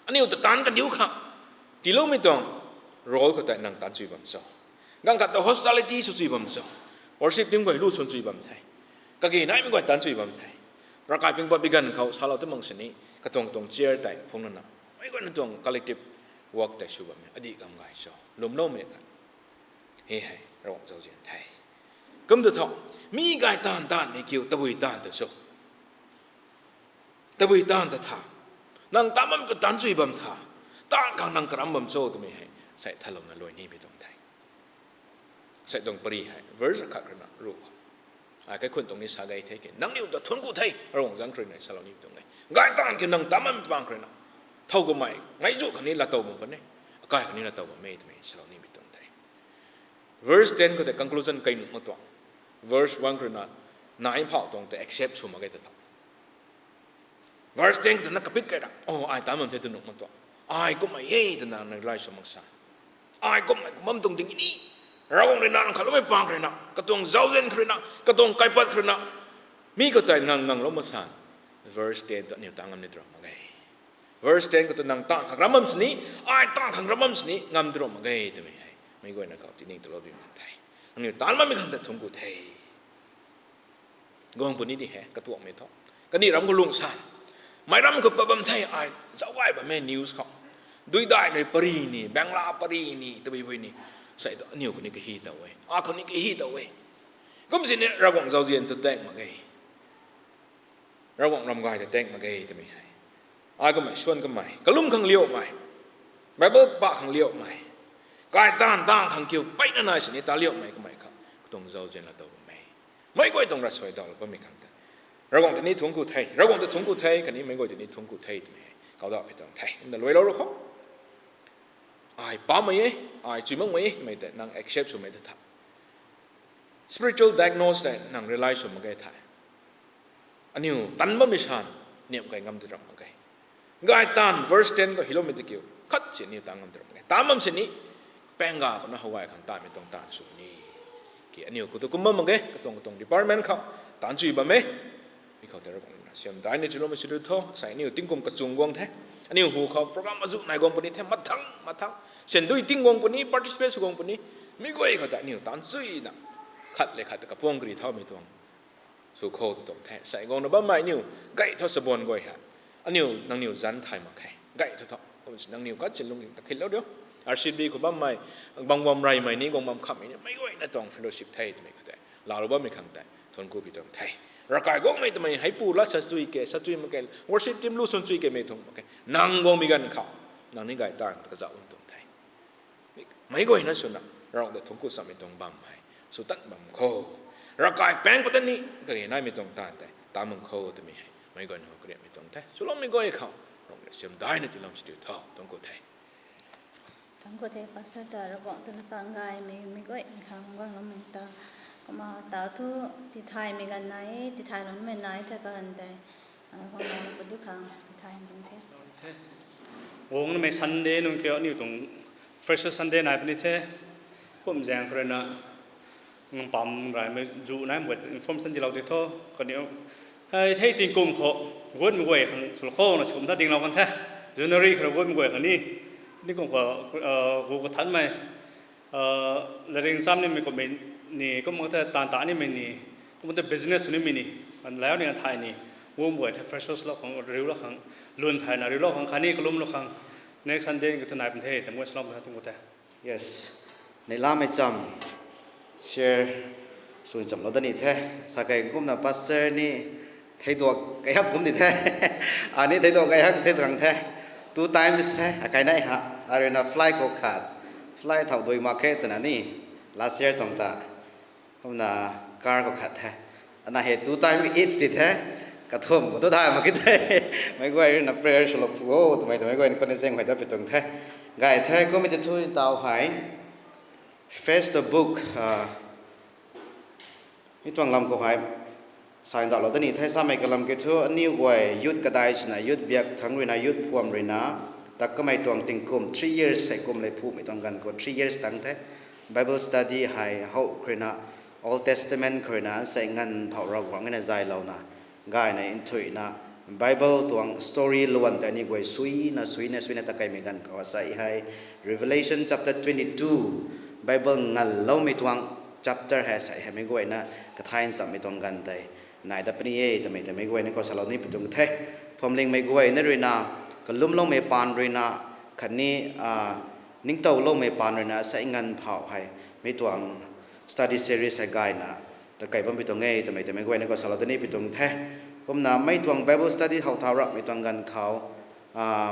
aniu ta taanv kadiu khang tiiloumei tuang role khou tei nang taanv chui bam cho? Ganv khat ta hospitality sw chui bam cho. Worship team guay lu swn chui bam the. Kage naimei guay tan chui bam the. Ravkai ping pat bi ganv khou salou tu mak sini, katuang katuang chair tei phung lana, mei guayna tuang collective work tei sw bam e. Adih kam gay cho. Lwmloumei khat. Hei hei, Ravguangc zauzian the. Kum tu tho, mi gay taanv taanv ni kiu, tabui taanv ta cho. Tabui taanv ta tha. Nang taanv bam khou tan chui bam tha. Taanv khang nang karam bam cho twmei hei, sei thalouna luai ni pi tuang the. Sei tuang pari hei, verse khat rui na ru. Ai kaikhun tuang ni sa gay the ke. Nangniw ta thuanc ku the, Ravguangc zanc khou rui na salou ni pi tuang e. Gay taanv kiu nang taanv bam pang khou rui na. Thow kamei, ngai zu khang ni laatow bam kan e. Akai khang ni laatow bam e twmei salou ni pi tuang the. Verse ten khou tei conclusion kai nuh mak tuang. Verse one khou rui na, nai phau tuang tei accept sw mak ge ta tha. Verse ten khou tei na kapit kai ra, oh, ai taanv bam the tw nuh mak tuang. Ai kummei e twna nang realize sw mak sa. Ai kummei kum bam tuang ding ni. Ravguangc rui na nang khatloumei pang khou rui na, katuang zauzian khou rui na, katuang kaipat khou rui na. Mi khou tei ngang nganglou mak sa. Verse ten tu aniw taanv ngam ni drop mak ge. Verse ten khou tu nang taanv khang ram bam sini, ai taanv khang ram bam sini, ngam drop mak ge twmei hei, mei guayna khou tini talou dui mak the. Nangniw taanv bammei khang ta thuanc ku the. Guang puni di he, katuangmei thu. Kani ram khou lung san. Mei ram khou pat bam the, ai zauc gay bam e news khou. Duidai rui pari ni, Bangla pari ni, tabui bui ni. Sei tu aniw khou ni kahi tow e. A khou ni kahi tow e. Kum sini Ravguangc zauzian tu tang mak ge. Ravguangc ram gay ta tang mak ge twmei hei. Ai kummei, suan kummei, kalum khang liaumei, Bible pa khang liaumei, kai taanv taanv khang kiu peyna nai sini ta liaumei kummei khang, katuang zauzian laatow bammei. Mei guay tuang ravsuai dawlou bammei khang ta. Ravguangc ta ni thuanc ku the, Ravguangc ta thuanc ku the, khatni meic guay ta ni thuanc ku the twmei hei kawdauh pi tuang the. Kumna luailou ru khou. Ai pammei e, ai chuy makmei e twmei tei nang accept swmei ta tha. Spiritual diagnose tei nang realize sw mak ge thei, aniu tan bammei san, niamh kai ngam di ram mak ge. Gay taanv verse ten khou hyloumei ta kiu, khat si aniu tan ngam di ram mak ge. Tan bam sini, pangga khou na how gay khang taanvmei tuang taanv sw ni. Ki aniu khou tu kum bam mak ge, katuang katuang department khou, taanv chuy bam e. Mi khou tei Ravguangc na siam daina chuloumei sw diu tho, sai aniu tingkum kachung guang the. Aniu hu khou program azu nai guang puni the, mathang, mathang. Sendui ting guang puni, participate sw guang puni. Mi guay khou tei aniu taanv chuyna. Khat le khat ta kapuang kari thaumei tuang. Sw khou tu tuang the. Sai guangna bammei aniu, gay thu sabuan guay ha. Aniu, nangniu zanc thay mak khe. Gay thu thu. Kum si nangniu khat si lungning ta khinlou diu. R C B khou bammei, bang bam reymei ni guang bam khamhmei ni, meic guayna tuang fellowship the twmei khou tei. Laalou bammei khang tei, thuanc ku pi tuang the. Ravkai guangmei twmei, heipu lat sa chui ke, sa chui mak ke, worship team lu swn chui ke mei tuang mak ke. Nang guangmei ganv khou, nang ni gay taanv kazauh bam tuang the. Meic guayna swna, Ravguangc ta thuanc ku samei tuang bam hei, sw tan bam khou. Ravkai paeng khou ta ni, kage naimei tuang taanv tei, tan bam khou twmei hei, meic guayna khou kariammei tuang the. Swloumei guay khou, Ravguangc na siam daina tiiloumei sw diu tho, thuanc ku the. Thuanc ku the, Pastor ta Ravguangc ta kang gaymei, meic guaymei khang guangloumei ta. Kumna ta thu, tithaymei ganv nai, tithayloumei nai the kaganv tei. Guangloumei padu khang, tithay nung the. Guangmei Sunday nung kiu aniu tuang Freshers Sunday nai puni the. Kum zaeng khou rui na, ngam pam raymei zu nai mak guay information dilou di tho. Kaniw, hei, hei tingkum khou, guangmei guay khang swlou khou na sikum ta dinglou kan the. January khou rui guangmei guay khang ni, tingkum khou, gu kathanmei, lairik cham nimei kummei ni, kum ta taanv ta nimei ni, kum ta business sw nimei ni, lau ni thay ni, guangmei guay the freshers lou khang, riulou khang, lun thayna riulou khang, khatni kalumlou khang, next Sunday khou tu nai pun the, ta guay salou ta tuang khou the. Yes. Neihlamei cham, share, swn chamlou dat ni the. Sakei kumna pastor ni theiduak kaihat kum di the. Ani theiduak kaihat the tuang the. Two times the, akai nai ha. Arui na flight khou khat. Flight thau dui mak khe twna ni. Last year tuang ta. Kumna car khou khat the. Ana hei two time each ti the. Kathumh khou tu thay mak ki the. Meic guay rui na prayer swlou phu o twmei twmei guay ni khou ni zaeng hei ta pi tuang the. Gay the kummei ti thu taw hei. Face the book. Mi tuang lam khou hei. Sa ndauhlou dat ni the, samei kalam ki thu aniw guay youth kadai swna youth biak thangc rui na youth phuam rui na. Tak kamei tuang tingkum three years sei kum lei phumei tuang ganv khou three years tang the. Bible study hei how khou rui na Old Testament khou rui na sei nganv phou Ravguangc na zaylouna. Gayna nthuihna Bible tuang story luan tei aniw guay suina, suina, suina ta kaimei ganv khou asei hei Revelation chapter twenty-two, verse Bible nganloumei tuang chapter hei sei hei meic guayna kathay nchammei tuang ganv tei nai dat puni e twmei tei meic guayna khou salou ni pi tuang the. Phuamlingmei guayna ruina kalumloumei paan ruina khatni ningtowloumei paan ruina sei nganv phauh hei mei tuang study series hei gayna takei bam pi tuang e twmei tei meic guayna khou salou dat ni pi tuang the. Kumna mei tuang Bible study how thau rapmei tuang ganv khou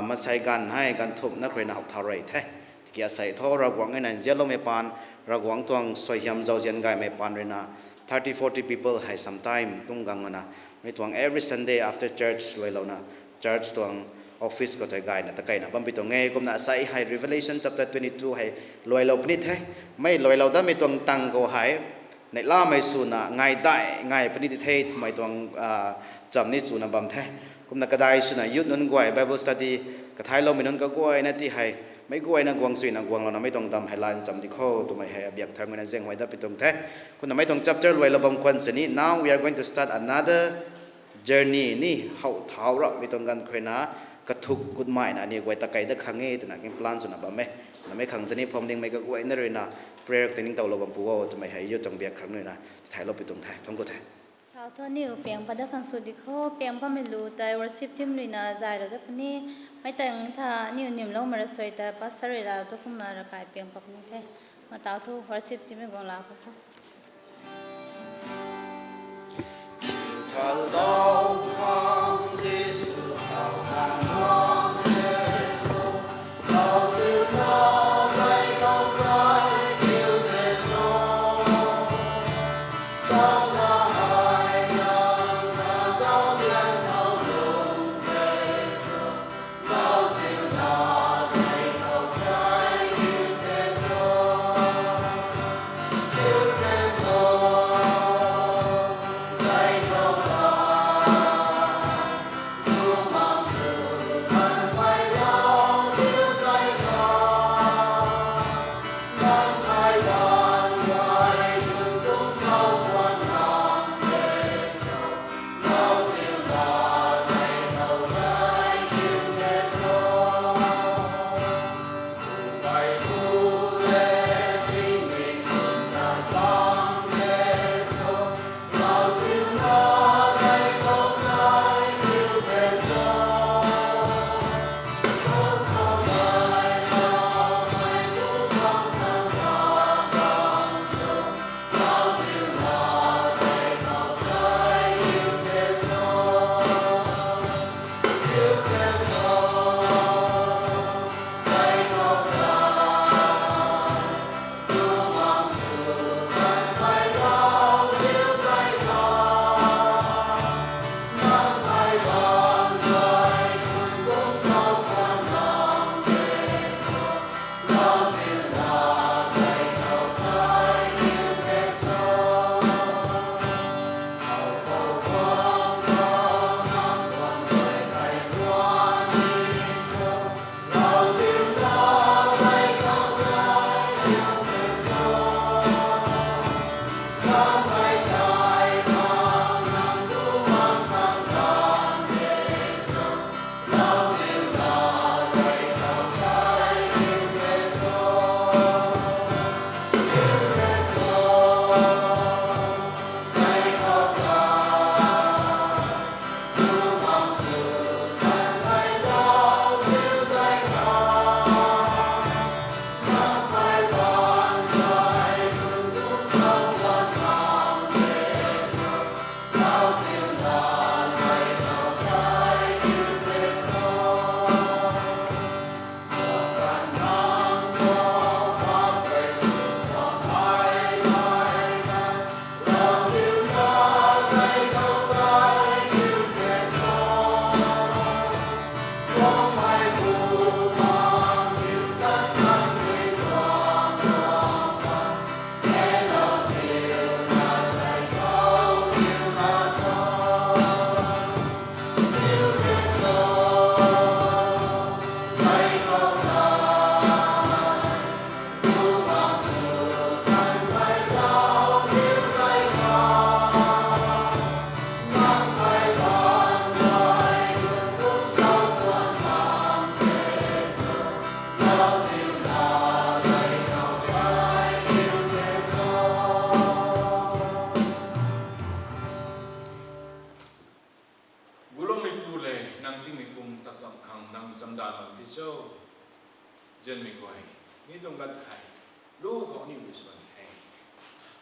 maansei ganv hei ganv thumhna khou ruina how thau rey the. Tiki asei thu Ravguangc na nzianloumei paan, Ravguangc tuang suaihiam zauzian gaymei paan ruina thirty forty people hei sometime kum gang mana mei tuang every Sunday after church luailouna church tuang office khou tei gayna takeina bam pi tuang e. Kumna asei hei Revelation chapter twenty two hei luailou puni the. Mei luailou datmei tuang tang khou hei neihlamei swna ngai dai ngai puni di the twmei tuang cham ni chwna bam the. Kumna kadai swna youth nunc guay Bible study kathayloumei nunc kaguayna ti hei meic guayna guang suina guanglouna mei tuang dam hei lan cham di kho twmei hei abiak tharmei na zaenghuay dat pi tuang the. Kumna mei tuang chapter luailou bam khwan sini now we are going to start another journey ni how thau rapmei tuang ganv khou ruina kathuk gutmei na aniw guay takei dat khang e twna king plan swna bam e. Namei khang tei ni phuamlingmei kaguayna ruina prayer tei ningtowlou bam pu o twmei hei youth tuang biak khang ruina tithaylou pi tuang the. Thangc ku the. Tau thu aniw piang pat dat khang sw di kho, piang patmei lu tei worship team ruina zaylou dat puni. Mei tang tha aniw nimloumei rasuai ta pastor rui la tu kumna ravkai piang pat puni the. Mataw thu worship team mei guang la kho.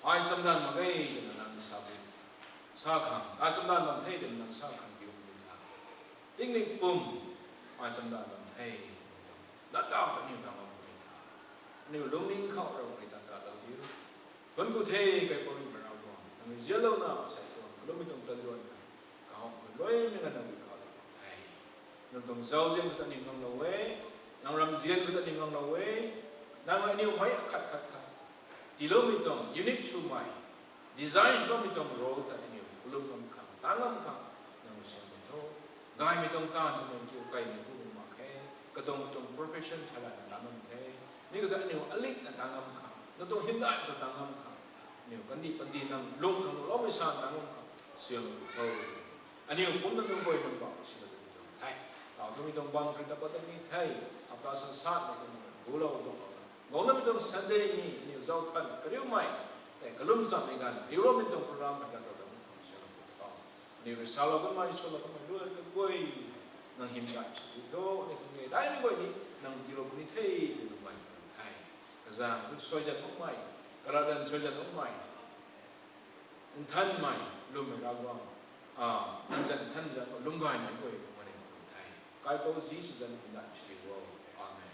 Ai chamdan mak ge twna nang sa, sa khang, ai chamdan bam the twna nang sa khang piu puni tha. Tingmik pum, ai chamdan bam the, latdaw ta aniu ta bam puni tha. Aniu lungning khou Ravguangc ta ta lou diu. Thuanc ku the, kaipouc Ringhpouc Ravguangc, nang zianlouna asei tuang kalummei tuang taduan, kahawmei luimei ganv nang khou lou the. Nang tuang zauzian khou ta aniu nganglou e, nang ramzian khou ta aniu nganglou e, nang aniu mei akhat khat khat tiiloumei tuang unique twmei, design swloumei tuang role ta aniu kalum ngam khang, ta ngam khang, nang suanmei tho. Gaymei tuang taanv ta nang kiu kaimei hu mak khe, katuang katuang profession thailana ta ngam the, mi khou ta aniu alikna ta ngam khang, katuang hymdaih khou ta ngam khang, aniu kandih panty nang lung khang loumei sa ta ngam khang, suanmei tho. Aniu kumna nunc guay nang bam sina tu tuang the. Tau thumei tuang bam kari ta pat tang ni the. Hapta san satmei khou nang gulou tuang, gounamei tuang Sunday ni aniu zauc than kariumei tei kalum chammei ganv riuloumei tuang program khat ta tau dam khang suanmei tho. Aniu rui salou kanmei, swlou kanmei luan kaguay, nang hymdaih sw di tho, aniu khang e daimei guay ni nang tiilou puni the, lwmmei tuang the. Kazanc thu suaizat makmei, karadan suaizat makmei, nthanmei, lwmmei Ravguangc, a, nang zan nthan zan lwm gaymei guay tuang maning tuang the. Kaipouc Jisu zanc hymdaih sw di o. Amen.